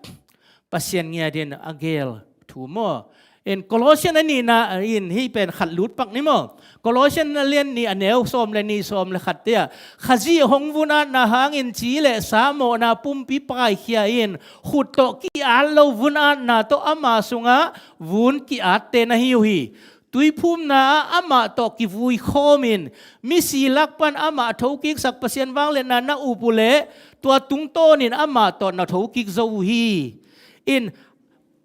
Pasian ngiat in a geel thu maw. In Colossian a nihna in hih pen khat lut pak ni maw. Colossian a lian nih a neu sawm le nih, sawm le khat te ah, Khazih hong vun-atna hangin ci le sa mawhna pumpi paikhia in, khut tawh ki-at lo vun-atna tawh ama sungah vun ki-atte na hi uh hi. Tuiphumna ah amah tawh kivui khawmin, misi lak pan amah thokiksak Pasian vangliatna na up uh leh tua tungtawnin amah tawh na thokik zo uh hi. In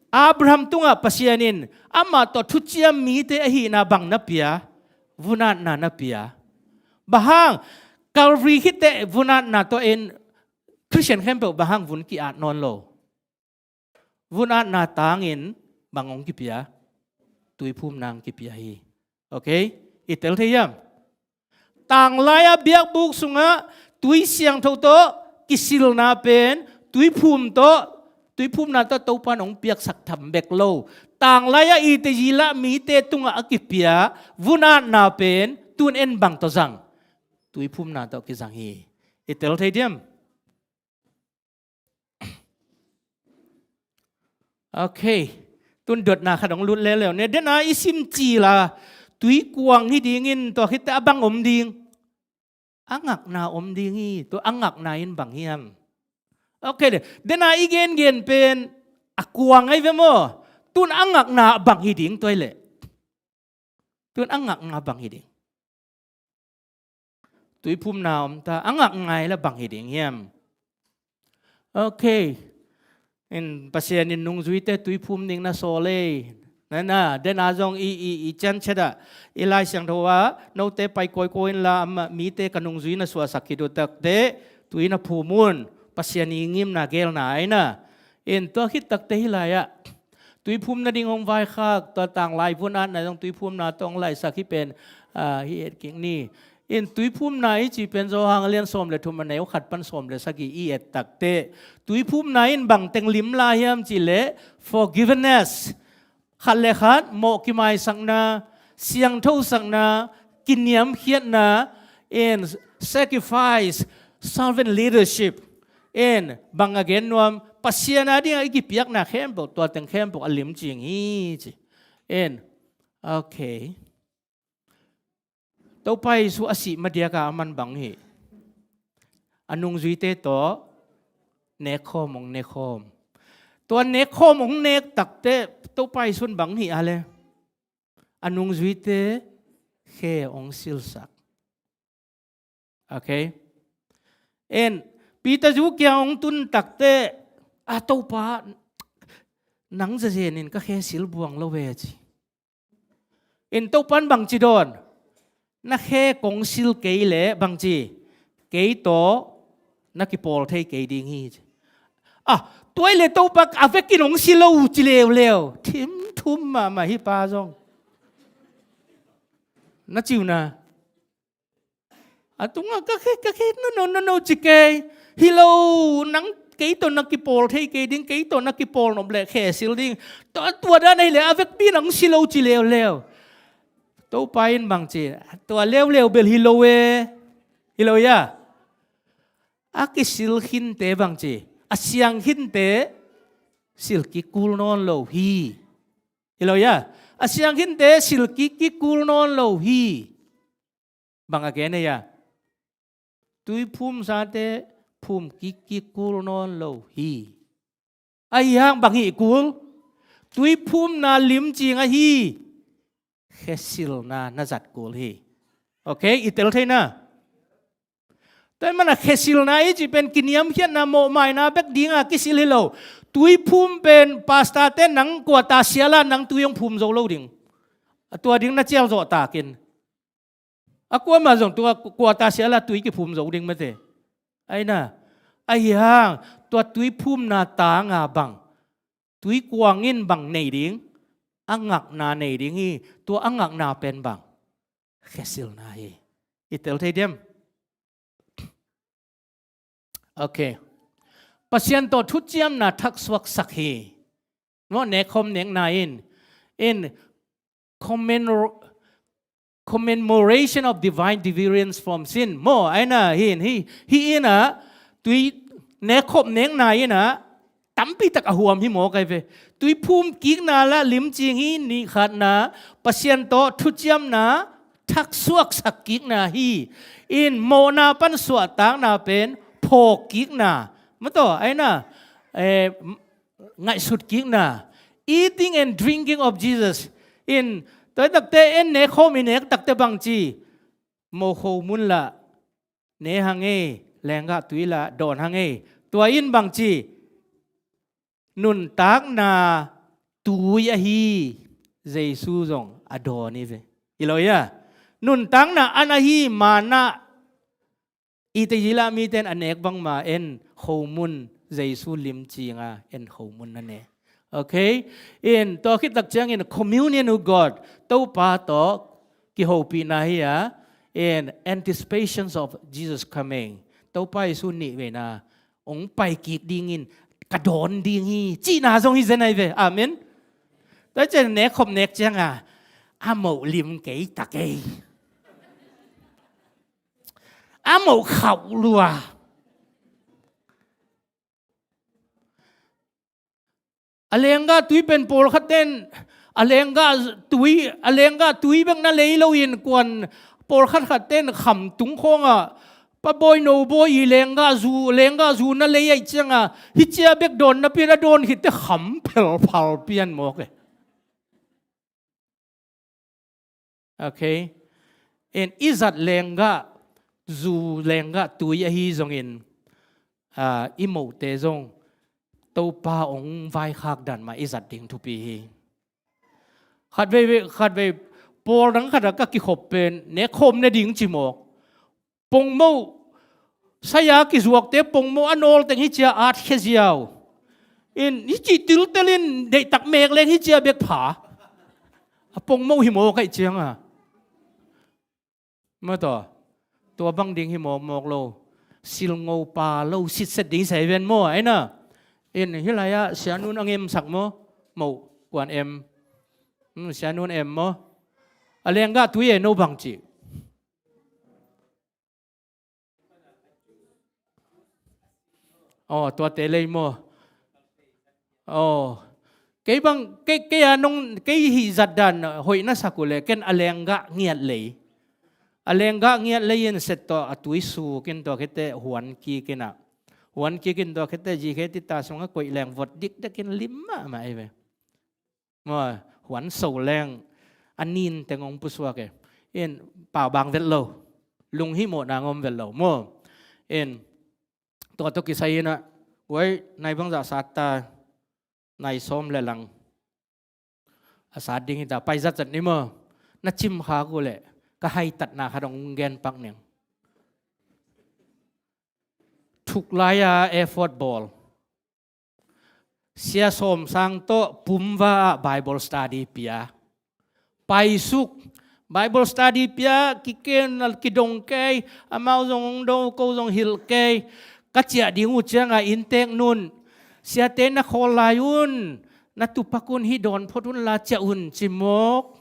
Abraham tungah Pasian in amah tawh thuciam mite ahihna bang na pia? Vun-atna na pia. Bang hang? Calvary khit teh vun-atna tawh in Khristian khempeuh bang hang vun ki-at nawn lo? Vun-atna tangin bang hong kipia? Tuiphumna hong kipia hi. Ok? I tel thei hiam? Tanglai-a biakbuk sungah tui siangtho tawh kisilna pen tuiphum tawh, tuiphumna tawh Topa in hong piaksak tham bek lo. Tanglai-a i te zila mite tungah a kipia vun-atna pen tun en bang tawh zang? Tuiphumna tawh kizang hi. I tel thei diam? Ok. Tun dotna khat hong lut leuleu ni. Dena i sim cil a tuikuang hi dingin tua khit teh a bang om ding? A ngakna om ding hi. Tua a ngakna in bang hiam? Ok. Dena i gengen pen a kuang ahi ve maw? Tun a ngakna bang hi ding tua hi leh? Tun a ngakna bang hi ding? Tuiphumna om ta, a ngakna hi leh bang hi ding hiam? Ok. In Pasian in nungzuite tuiphum ding na sawl ei. Na, na, dena zong i, i, i cianciat ah, i Lai Siangtho ah, note pai kawikawi inla, amah mite ka nungzui na suahsak khit uh tak teh tui na phum un. Pasian i ngimna geelna ahi na. In tua khit tak teh hih lai-ah tuiphum nading hong vaikhak, tua tanglai vun-atna zong tuiphumna tawh hong laisak hi pen, ah, hi et kik ni. In tuiphumna i cih pen Johan a lian sawm le thum a neu khat pan sawm le sagih i et tak teh, tuiphumna in bang teng lim lai hiam cih leh forgiveness, khat le khat mawh kimaisakna, siangthosakna, kiniamkhiatna, in sacrifice, servant leadership, in bang a gen nuam, Pasian a dingah i kipiakna khempeuh, tua teng khempeuh a limcing hi ci. In, ok. Topa Jesu a sih madiaka a man bang hi? A nungzuite tawh nekkhawm hong nekkhawm. Tua nekkhawm hong nek tak teh Topa Jesu in bang hi a leh? A nungzuite khe hong silsak. Ok. En, Peter zu kiang hong tun tak teh "A Topa, nang zazen in ka khe sil buang lo ve," ci. In Topa in bangci dawn, "Na khe kong sil kei leh bangci, kei tawh na kipawl thei kei ding hi," ci. "A, tua i le Topa, a vekin hong sil lo," ci leuleu. Thim thum mahmah hi pa zong. Na ciu na. A tungah, "Ka khe, ka khe, no, no, no, no," ci kei. "Hi lo, nang kei tawh na kipawl thei kei ding, kei tawh na kipawl nop leh khe sil ding. Tua, tua dan ahi leh a vekpi nang sil lo," ci leuleu. Topa in bangci, "Tua leuleu bel hi lo e." Hi lo ia. A kisil khinte bangci, a siang khinte sil kik kul nawn lo hi. Hi lo ia. A siang khinte sil kik kik kul nawn lo hi. Bang a gen ei a? Tuiphumsate phum kik kik kul nawn lo hi. Ahi hang bang hi kul? Tuiphumna limcing ahi khesilna na zat kul hi. Ok, i tel thei na? Tua ahih manin khesilna i cih pen kiniamkhiatna, mawhmaina bek dinga kisil hi lo. Tuiphum pen pastor te nang kuata siala nang tui hong phum zo lo ding. A tua ding na cial zawh takin. A kuamah zong tua kuata siala tui kiphum zo ding mate. Aina, ahi hang, tua tuiphumna tanga bang, tuikuang in bang nei ding, a ngakna nei ding hi, tua a ngakna pen bang, khesilna hi. I tel thei diam? Ok. Pasian tawh thuciamna thaksuaksak hi. Maw, nekkhawm nekna in, in commemor-, commemoration of divine deliverance from sin. Maw, aina hi in, hi, hi in a, tui nekkhawm nekna in a, tampi tak a huam hi mawk ahi ve. Tuiphum kikna la limcing hi, nih khatna, Pasian tawh thuciamna thaksuaksak kikna hi. In mawhna pan suahtakna pen phawk kikna. Mataw, aina, eh, ngaihsut kikna. Eating and drinking of Jesus. In, tua takte en ne khawm i nek takte bangci, mo khomun la ne hang ei, lenggah tui la dawn hang ei. Tua in bangci, nuntakna tui ahi Jesu zong a dawn hi ve. Hi lo ia? Nuntakna an ahi mana i te zila miten a nek bangma en khomun Jesu limcinga en khomun na ne. Ok? In tua khit tak ciangin communion with God, Topa tawh kihopihna hi a, in anticipations of Jesus coming. Topa Jesu nih veina hong pai kik dingin ka dawn ding hi, cihna zong hi zen ahi ve. Amen. Tua cian nek khop nek cianga a moh lim kei tak ei. A moh khauh lua. A lenggah tui pen pawlkhat ten a lenggah tui, a lenggah tui bek na lei loin kuan pawlkhat khat ten khamtung khawngah, pa bawi no bawi i lenggah zu, lenggah zu na lei aih cianga, hih cia bek dawn napi a dawn khitte kham phelphal pian mawk e. Ok. In i zat lenggah zu, lenggah tui ahi zongin, ah, i mohte zong Topa hong vaikhak dan mah i zat ding thupi hi. Khatvei, khatvei pawl dang khatah ka kikhop pen ne khawm ne ding ci mawk. Pongmoh, saya kizuakte pongmoh a nawlteng hih cia at khia ziau. In hih cih tiltelin deihtak mek leng hih cia bek pha. A pongmoh hi mawk aih cianga. Mataw, tua bang ding hi mawkmawk lo. Silngo pa lo sitset ding sa hi ven maw, aina. In hih lai-ah sianun a ngemsak maw? Moh kuan em. Hmm, sianun em maw? A lenggah tui e no bang cih. Aw, tuate lei maw? Aw. Kei bang, kei, kei a nong, kei hih zatdan hoih na sak uh le, ken a lenggah ngiat lei. A lenggah ngiat lei in set tawh a tui suk in tua khete huan kik in a. Huan kik in tua khete zikhe tita sungah koih leng vot dikdekin lim mahmah ei ve. Maw, huan so leng a nin teng hong pusuak e. In pau bang vet lo. Lunghimawhna ngom vet lo. Maw, in tua tawh kisai inah Guai, nai bangzah sat ta? Nai sawm le lang. A sat ding hi ta, pai zatzat ni maw. Na cim khak uh leh ka haitatna khat hong gen pak ning. Thuklai-a effort bawl. Sia Sawm Sang tawh Pumva ah Bible study pia. Paisuk, Bible study pia, kiken, kidong kei, amau zong hong do, ko zong hilh kei. Ka ciah ding uh ciangah inntek nun, siate na khawl lai un, na tupak un, hih dawn phot unla ciah un, ci mawk.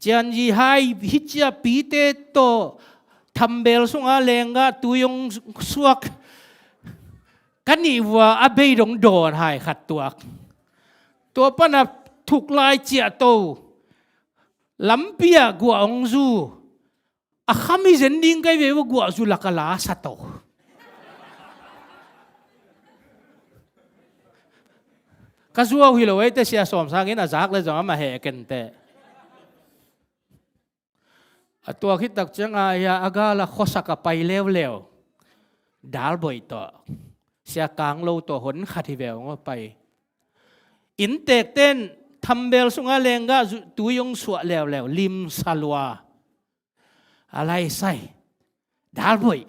Cianzi hai, hih ciahpite tawh thambel sungah lenggah tui hong suak. Ka nih vua a bei dong dawn hai khat tuak. Tua pana thuklai ciahto. Lampi ah guah hong zu. A kham hi zen ding kai ve ua, guah zu lak a la sa to. Ka zuau hi lo ei teh, Sia Sawm Sang in a zak le zong amah heh kenteh. A tuak hi tak ciangah a gal a khuasak a pai leuleu. Dalboih tawh, Sia Kang Lo tawh hon khat hi veu ngawh pai. Inntek ten thambel sungah lenggah zu-, tui hong suah leuleu, lim sa lua. A lai sai. Dalboih.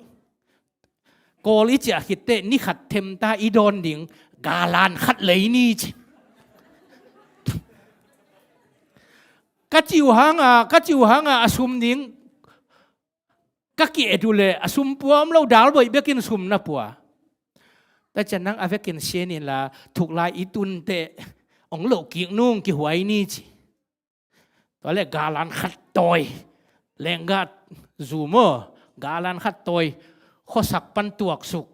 Kawl i ciah khit teh ni khat themta i dawn ding, galan khat lei ni ci. Ka cih uh hanga, ka cih uh hanga a sum ding ka ki-et uh leh a sum pua om lo, dalboih bekin sum na pua. Tua ciang nang a vekin sian inla, thuklai i tun teh hong loh kik nung, kihuai ni ci. Tua leh galan khat tawi, lenggah zu maw, galan khat tawi, khuasak pan tuaksuk,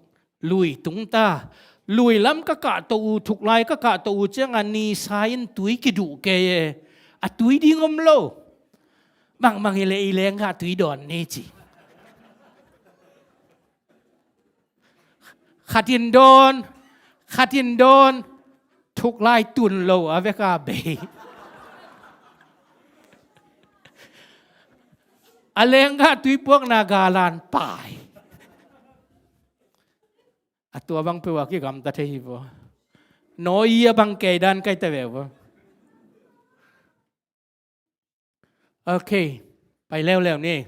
lui tungta. Lui lam ka kahto uh, thuklai ka kahto uh ciangah nisa in tui kiduh kei e. A tui ding om lo. Bangmang hi leh i lenggah tui dawn ni ci. Khat in dawn, khat in dawn, thuklai tun lo a veka bei. A lenggah tui puakna galan pai. A tua bang peuh a kigamta thei hi vua. Nawi a bang kei dan kai ta ve vua. Ok, pai leuleu ni.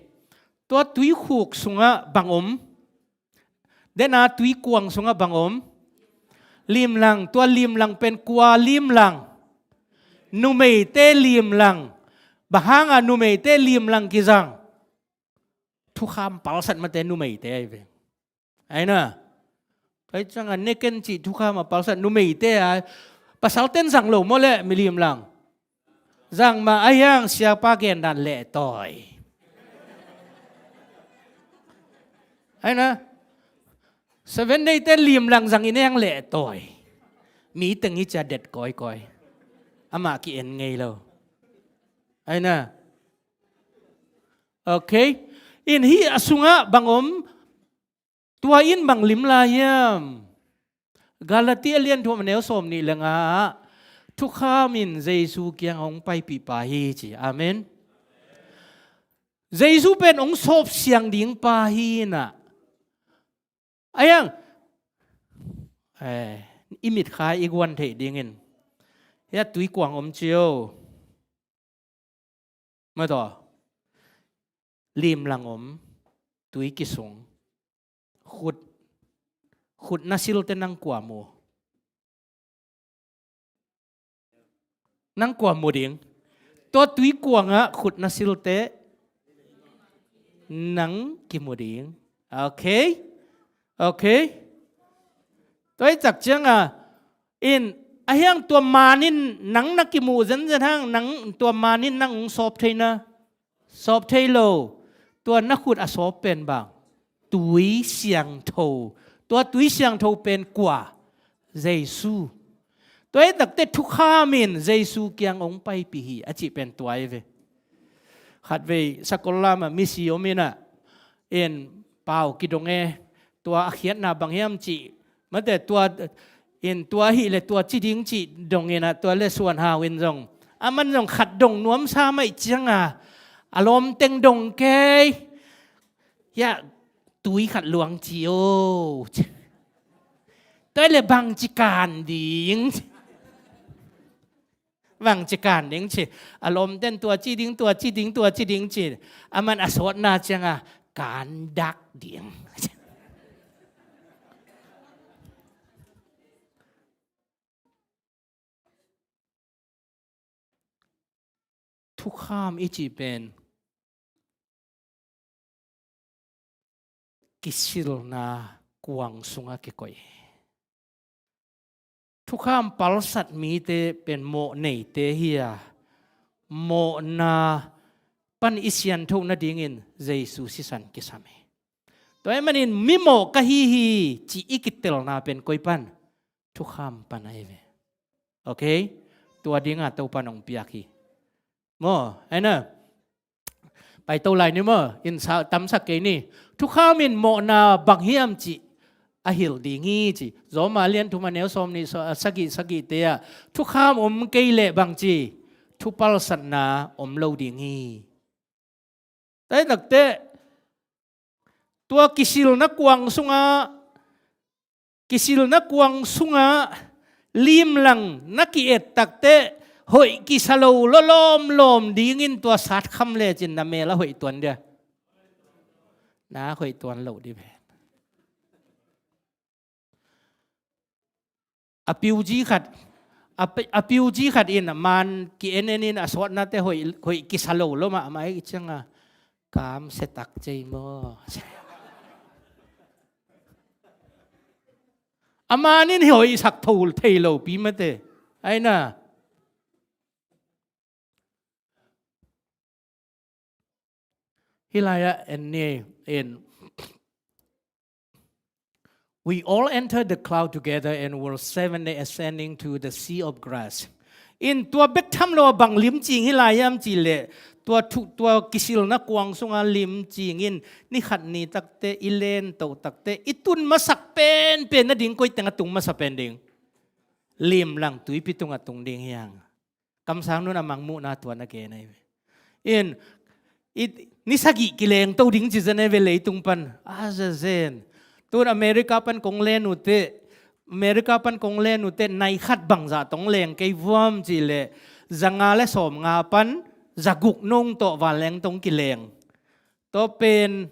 Tua tuikhuk sungah bang om? Dena tuikuang sungah bang om? Limlang, tua limlang pen kua limlang? Numeite limlang. Bang hanga numeite limlang kizang? Thukham palsat mate numeite ahi ve. Aina. Tua hi ciangah neken cih thukham a palsat numeite a. Pasalten zang lo maw leh mi limlang? Zang mah a hiang siapa gendan lehtawi. Aina. Seven Day te limlang zang in hiang lehtawi. Mi teng hi cia det kawikawi. Amah ki-en ngei lo. Aina. Ok. In hih a sungah bang om? Tua in bang lim lai hiam? Galati a lian thum a neu sawm nih le nga ah, thukham in Jesu kiang hong paipih pa hi ci. Amen. Jesu pen hong sawp siang ding pa hi na. A hiang, eh, i mitkha i guan theih dingin, hia tuikuang om cio. Mataw, limlang om, tui kisung, khut, khut na silte nang kua mu? Nang kua mu ding? Tua tuikuangah khut na silte nang kimu ding. Ok? Ok? Tua hi tak ciangah, in, a hiang tua manin nang na kimuh zenzen hang, nang tua manin nang hong sawp thei na? Sawp thei lo. Tua na khut a sawp pen bang? Tui siangtho. Tua tui siangtho pen kua? Jesu. Tua hi takte thukham in Jesu kiang hong paipih hi a cih pen tua hi ve. Khatvei sakol lamah misi om inah, in pau kidong e, tua a khiatna bang hiam cih, mate tua, in tua hi le tua ci ding cih dong inah, tua le suan hau in zong, aman zong khat dong nuamsa maih cianga, a lawmteng dong kei. Hia tui khat luang ci o. Tua le bangci kan ding. Bangci kan ding ci. A lawmten tua ci ding, tua ci ding, tua ci ding ci. Aman a sawtna cianga kan dak ding. Thukham i cih pen kisilna kuang sunga kikoih. Thukham palsat mite pen mawh neite hi a, mawhna pan i siantho nadingin Jesu sisan kisam hi. Tua ahih manin mimawh ka hi hi cih i kitelna pen koi pan? Thukham pan ahi ve. Ok? Tua dinga Topan hong piak hi. Maw, aina. Paito lai ni maw, in sa, tamsak kei ni. Thukham in mawhna bang hiam cih a hilh ding hi ci. Roma lian thum a neu sawm nih, sagih, sagihte ah. Thukham om kei leh bangci, thupalsatna om lo ding hi. Tua hi takteh, tua kisilna kuang sungah, kisilna kuang sungah limlang na ki-et takteh, hoih kisa lo lawlawm lawm dingin tua satkham lecin na mel a hoih tuan dia? Na hoih tuan lo di ve. A piuji khat, a pi-, a piuji khat in a man ki-en en in a sawtnate hoih, hoih kisa lo lo mahmah i cianga, kam setak cei maw? A man in hoihsak tho thei lo pi mate. Aina. Hih lai-ah en ni in, "We all entered the cloud together and were seven day ascending to the sea of glass." In tua bek tham lo a bang limcing hih lai hiam cih leh, tua thu, tua kisilna kuang sunga limcing in, ni khat ni takteh, i len toh takteh, i tun masak penpen nading koi teng a tung masa pen ding? Limlang tuipi tungah tung ding hiang. Kamsang nun a Mangmuhna tua na gen ahi ve. In, i, ni sagih kileng to ding ci zen ahi ve leitung pan. A zazen. Tun America pan kong len uh teh, America pan kong len uh teh, nai khat bangzah tong leng kei vuam cih leh, za nga le sawm nga pan, za guk nung tawh vanleng tong kileng. Tua pen,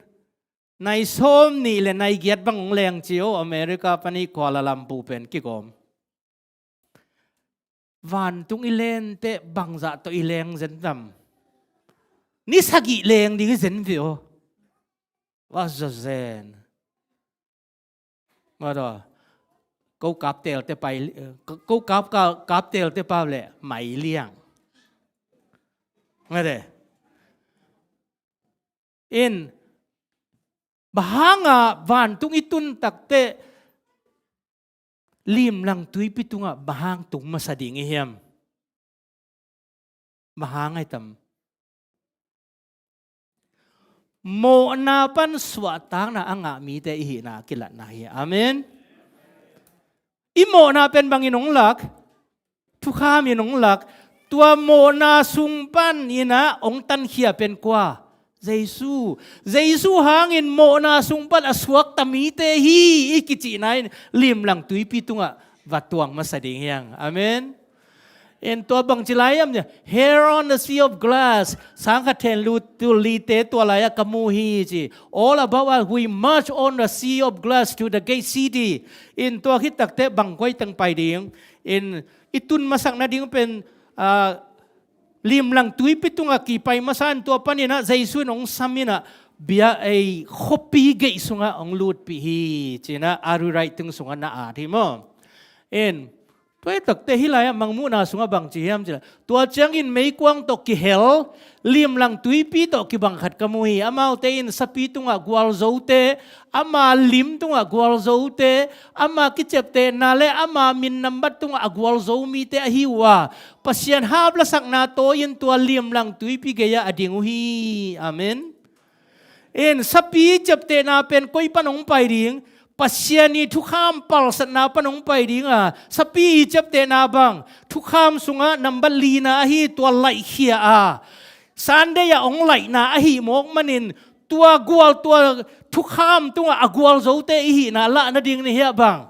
nai sawm nih le nai giat bang hong leng ci o, America pan i Kuala Lumpur pen kigawm. Vantung i lenteh bangzah tawh i leng zen tam? Ni sagih leng ding i zen ve aw. Wa zazen. Mataw. Ko kaptelte pai, ko kap, ka, kaptelte pau le mai liang. Mate. In, bang hanga vantung i tun takteh, limlang tuipi tungah bang hang tung masa ding i hiam? Bang hang ai tam? Mawhna pan suahtakna a ngah mite i hihna a kilatna hi. Amen. I mawhna pen bangin hong lak? Thukham in hong lak. Tua mawhna sung pan in a hong tankhia pen kua? Jesu. Jesu hangin mawhna sung pan a suakta mite hi i kicihna in limlang tuipi tungah va tuang masa ding hiang. Amen. In tua bangci lai hiam cih, "Here on the sea of glass, sangkhat then lu, tul lite tua lai-ah ka mu hi," ci. "All about us, we march on the sea of glass to the great city." In tua khit takteh bang koi teng pai ding? In i tun masak nading pen, ah, limlang tuipi tungah kipai masa in tua panin a Jesu in hong sam in a bia ei khuapi geih sungah hong lutpih hi. Ci-in a Ari Wright tung sungah na at hi maw. In, tua hi takteh hih lai-ah Mangmuhna sungah bangci hiam cih leh, tua ciangin meikuang tawh kihel, limlang tuipi tawh kibang khat ka mu hi. Amaute in sapi tungah gualzote, ama lim tungah gualzote, ama kiciaptehna le ama min nambat tungah a gualzo mite ahi uh a, Pasian haplasakna tawi-in tua limlang tuipi gei-ah a ding uh hi. Amen. In sapi ciaptehna pen koi pan hong pai ding? Pasian i thukham palsatna pan hong pai ding a, sapi i ciaptehna bang thukham sungah nambat lina ahi, tua laihkhia a, Sunday ah hong laihna ahi mawk manin, tua gual, tua thukham tungah a gualzote i hihna lah nading ni hiah bang?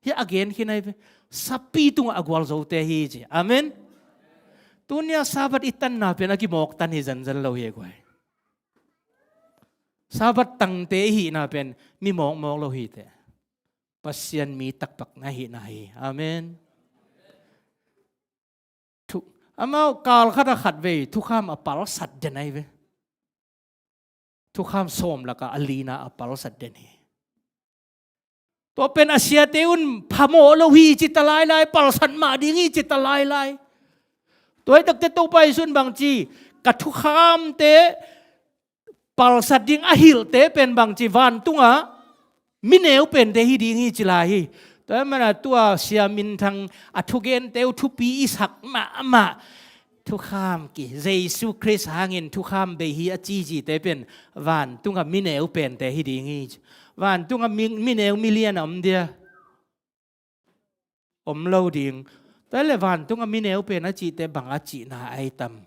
Hia a gen khin ahi ve. Sapi tungah a gualzote hi ci. Amen. Tunia Sabbath i tanna pen a kimawk tan hi zanzan lo hi guai. Sabbath tangte i hihna pen mi mawkmawk lo hi teh. Pasian mi taktakna hihna hi. Amen. Thu, amau kal khat a khat vei thukham a palsat den ahi ve. Thukham sawm lakah a lina a palsat den hi. Tua pen a siate un phamawh lo hi ci ta lailai, palsat mah ding hi ci ta lailai. Tua hi takte Topa Jesu in bang ci, ka thukhamte palsat ding a hilhte pen bang ci, vantungah mineu pente hi ding hi ci lai hi. Tua mana tua sia minthang a thugente uh thupi i sak mahmah. Thukham ki, Jesu Khrist hangin thukham bei hi a cicite pen vantungah mineu pente hi ding hi. Vantungah mi, mineu milian a om dia? Om lo ding. Tua le vantungah mineu pen a cihte bang a cihna ai tam?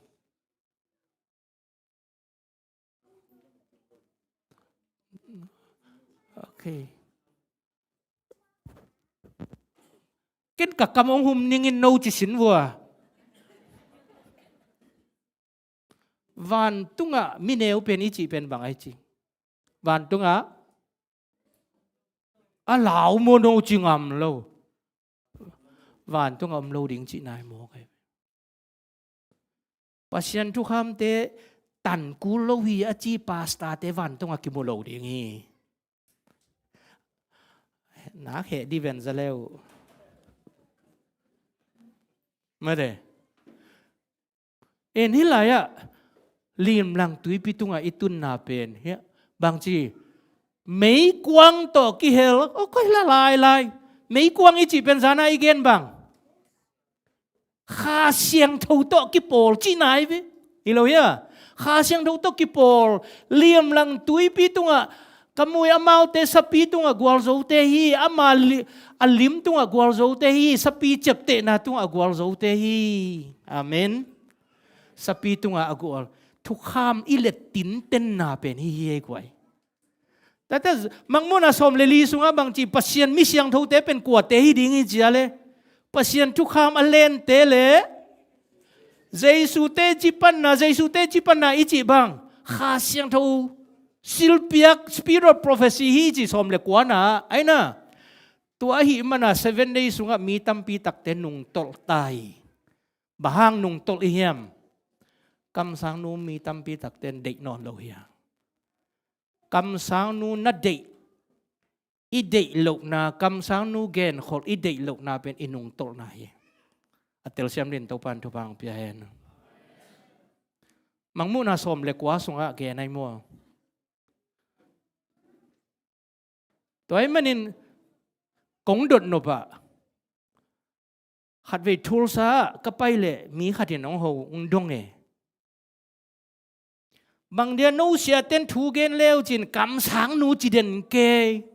Okay. Ken ka kam hong hum ningin no ci sin vua. Vantungah mineu pen i cih pen bang ai ci? Vantungah a lau maw no ci ngam lo. Vantungah om lo ding cih nai maw kai? Pasian thukhamte tan kul lo hi a ci pastorte vantungah kimu lo ding hi. Nak heh di ven za leu. Mate. En hih lai-ah limlang tuipi tungah i tunna pen hiah bangci meikuang tawh kihel, oh, koi la lailai. Meikuang i cih pen zana i gen bang Kha Siangtho tawh kipawl cihna hi ve. Hi lo hia? Kha Siangtho tawh kipawl, liamlang tuipi tungah ka mui amaute sapi tungah gualzote hi, ama li-, a lim tungah gualzote hi, sapi ciaptehna tungah gualzote hi. Amen. Sapi tungah a gual. Thukham i let tintenna pen hi hi ei kuai. Tate, Mangmuhna sawm le li sungah bangci Pasian mi siangthote pen kuate hi ding hi cia le. Pasian thukham a lente le. Jesu teci panna, Jesu teci panna i cih bang. Kha Siangtho silpiak, spirit of prophecy hi cih sawm le kuana. Aina. Tua ahi mana seven days sungah mi tampi takte nungtolh tai. Bang hang nungtolh i hiam? Kamsangnu mi tampi takte deih nawn lo hia? Kamsangnu na deih, i deih lohna, kamsangnu genkholh i deih lohna pen i nungtolhna hi. A telsiam din Topan thupha hong pia hen. Mangmuhna sawm le kua sungah gen ai mua. Tua ahih manin kong dot nopah khatvei Tulsa ah ka pai leh mi khatin hong ho hong dong e. Bang dia no siaten thu gen leu cin kamsangnu ci den kei.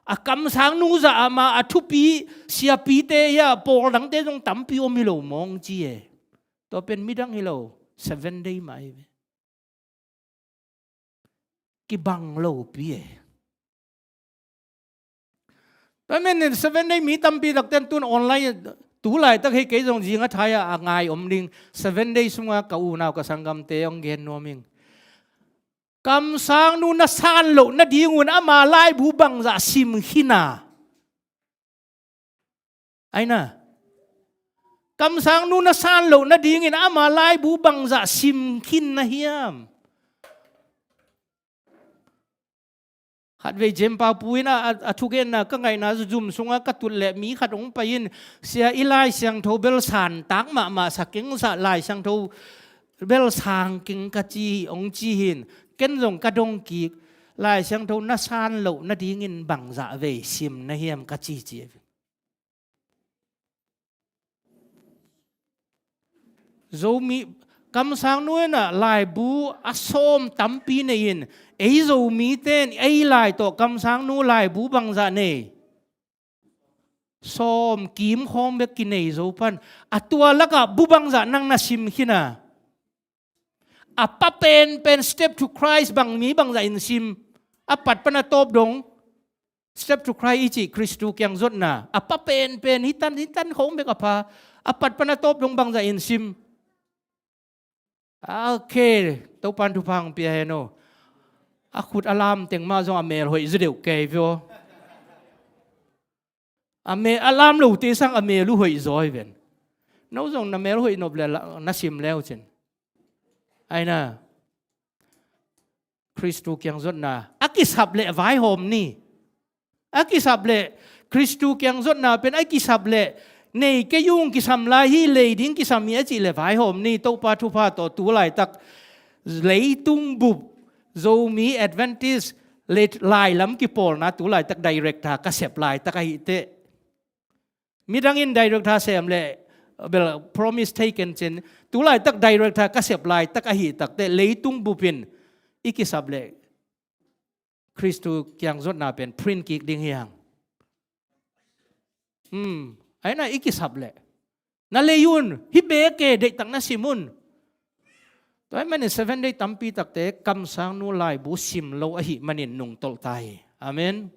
A kamsangnu zah ama a thupi siapite hia pawl dangte zong tampi om hi lo mawng ci e. Tua pen midang hi lo, seven day mah hi ve. Kibang lopi e. Tua men in seven day mi tampi takten tun online tu laitak hei kei zong zing a thai a, a ngai om ding. Seven day sunga ka unau ka sanggamte hong gen nuam ing. Kamsangnu na san loh nadingun ama laibu bangzah sim khin a. Aina. Kamsangnu na san loh nadingin ama laibu bangzah sim khin na hiam? Khatvei Jem Pau Pu in a, a, a thugenna ka ngaihna zum sunga ka tut leh mi khat hong pai in, sia i Lai Siangtho bel san tak mahmah sa keng sa, Lai Siangtho bel sang keng ka ci, hong ci hin. Ken zong ka dong kik, Lai Siangtho na san loh nadingin bangzah vei sim na hiam ka ci ci. Zomi, kamsangnu in a laibu a sawm tampi nei in, ei Zomite in ei lai tawh kamsangnu laibu bangzah nei? Sawm kim khawng bek kinei zo pan. A tua lakah bu bangzah nang na sim khin a? A pa penpen Step to Christ bang mi bangzah in sim? A pat pan a tawp dong. Step to Christ i cih Khristu kiang zuatna a pa penpen hi tan, hi tan khong bek a pha. A pat pan a tawp dong bangzah in sim? A, ok, Topan thupha hong pia hen aw. A khut a lam teng mah zong a mel hoih zaw deuh kei vio. A me, a lam lote sang a mel uh hoih zaw hi ven. No zong na mel hoih nop le la, na sim leu cin. Aina. Khristu kiang zuatna a kisap leh vaihawm ni. A kisap leh, Khristu kiang zuatna pen a kisap leh, nei kei ung, kisam lai hi, lei ding kisam hi a cih leh vaihawm ni. Topa thupha tawh tu laitak leitung bup Zomi Adventist le lailam kipawlna tu laitak director ka sep laitak ahi teh. Midang in director sem leh, bel, promise thei ken cin, tu laitak director ka sep laitak ahi tak teh leitung bup in i kisap leh Khristu kiang zuatna pen print kik ding hi hang. Hmm, aina i kisap leh. Na lei un, hi bek e, deihtak na sim un. Tua ahih manin Seven Day tampi takte kamsangnu laibu sim lo ahih manin nungtolh ta hi. Amen.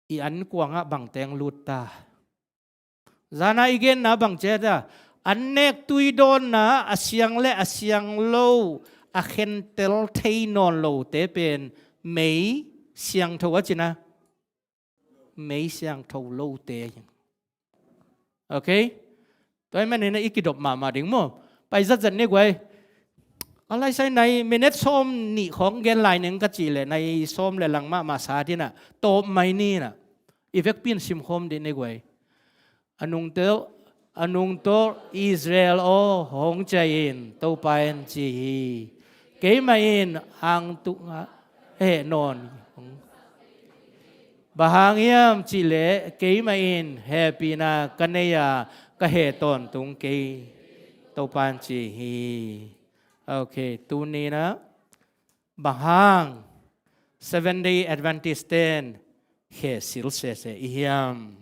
I an kuangah bangteng lut ta? Zana i genna bang ciat a, an nek tui dawnna a siang le a siang lo, a khentel thei nawn lote pen mei siangtho a cina, mei siangtho lote. Ok? Tua ahih manin i kidop mahmah ding maw? Pai zatzat ni guai. A laisai nai minute sawm nih khawng gen lai ning ka cih leh nai sawm le lang mahmah sa dinah tawp mai ninah. I vekpi in simkhawm dih ni guai. A nungtawh, a nungtawh Israel aw, hong ciah in, Topa in ci hi. Keimah in ang tungah heh nawn. Bang hang hiam cih leh keimah in hehpihna ka nei a, ka heh tawntung kei, Topa in ci hi. Ok, tuni-in ah bang hang Seven Day Adventist ten khe sil sese i hiam?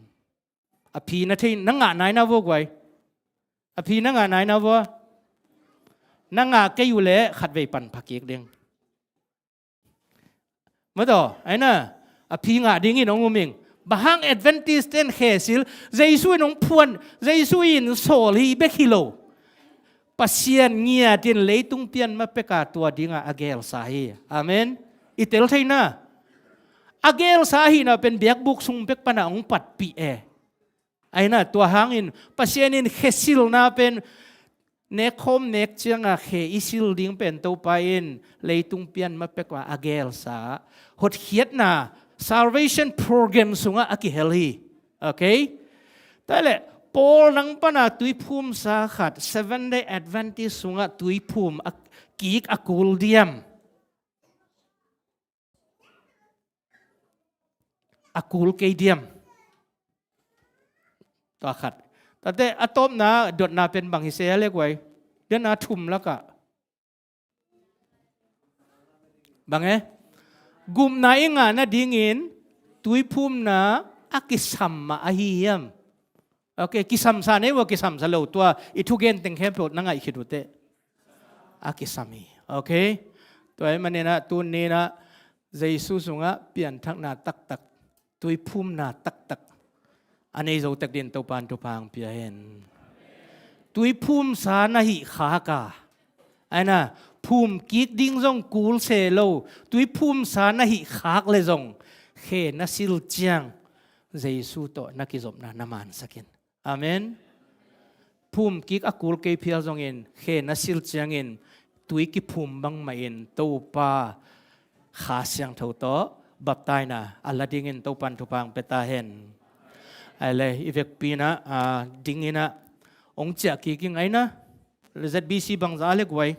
A phi na thei, na ngah nai na vua guai. A phi na ngah nai na vua. Na ngah kei uh leh khatvei pan pha kik ding. Mataw, aina, a phi ngah dingin hong um ing. Bang hang Adventist ten khe sil, Jesu in hong phuan, Jesu in sawl hi bek hi lo. Pasian ngiat in leitung pian ma pek a tua dingah a gelsa hi. Amen. I tel theihna. A gelsa ahihna pen biakbuk sung pek panah hong patpih e. Aina, tua hangin Pasian in khe silna pen nekkhawm nek cianga khe i sil ding pen Topa in leitung pian ma pek a a gelsa hotkhiatna salvation program sungah a kihel hi. Ok? Tua leh Paul nang pana tuiphumsa khat, Seven Day Adventist sungah tuiphum a kik a kul diam? A kul kei diam? Tua khat. Tate a tawpna dotna pen bang hi se a lek uai. Dena thum lakah. Bang e? Gupna i ngah nadingin tuiphumna a kisam mah ahi hiam? Ok, kisamsa nei ua kisamsa lo tua i thugen teng khempeuh na ngaih khit uh teh. A kisam hi. Ok? Tua ahih maninah tuninah Jesu sungah pianthakna taktak, tuiphumna taktak a nei zo tek din Topan thupha hong pia hen. Tuiphumsa na hih khak a, aina, phum kik ding zong kul se lo, tuiphumsa na hih khak le zong khe na sil ciang Jesu tawh na kizopna na mansak in. Amen. Phum kik a kul kei phial zongin khe na sil ciangin tui kiphum bangmah in Topa Kha Siangtho tawh baptaina a la dingin Topan thupha hong pia ta hen. Ai le i vekpi inah, a, ding inah hong ciah kik ing aina. Z B C bangza le guai.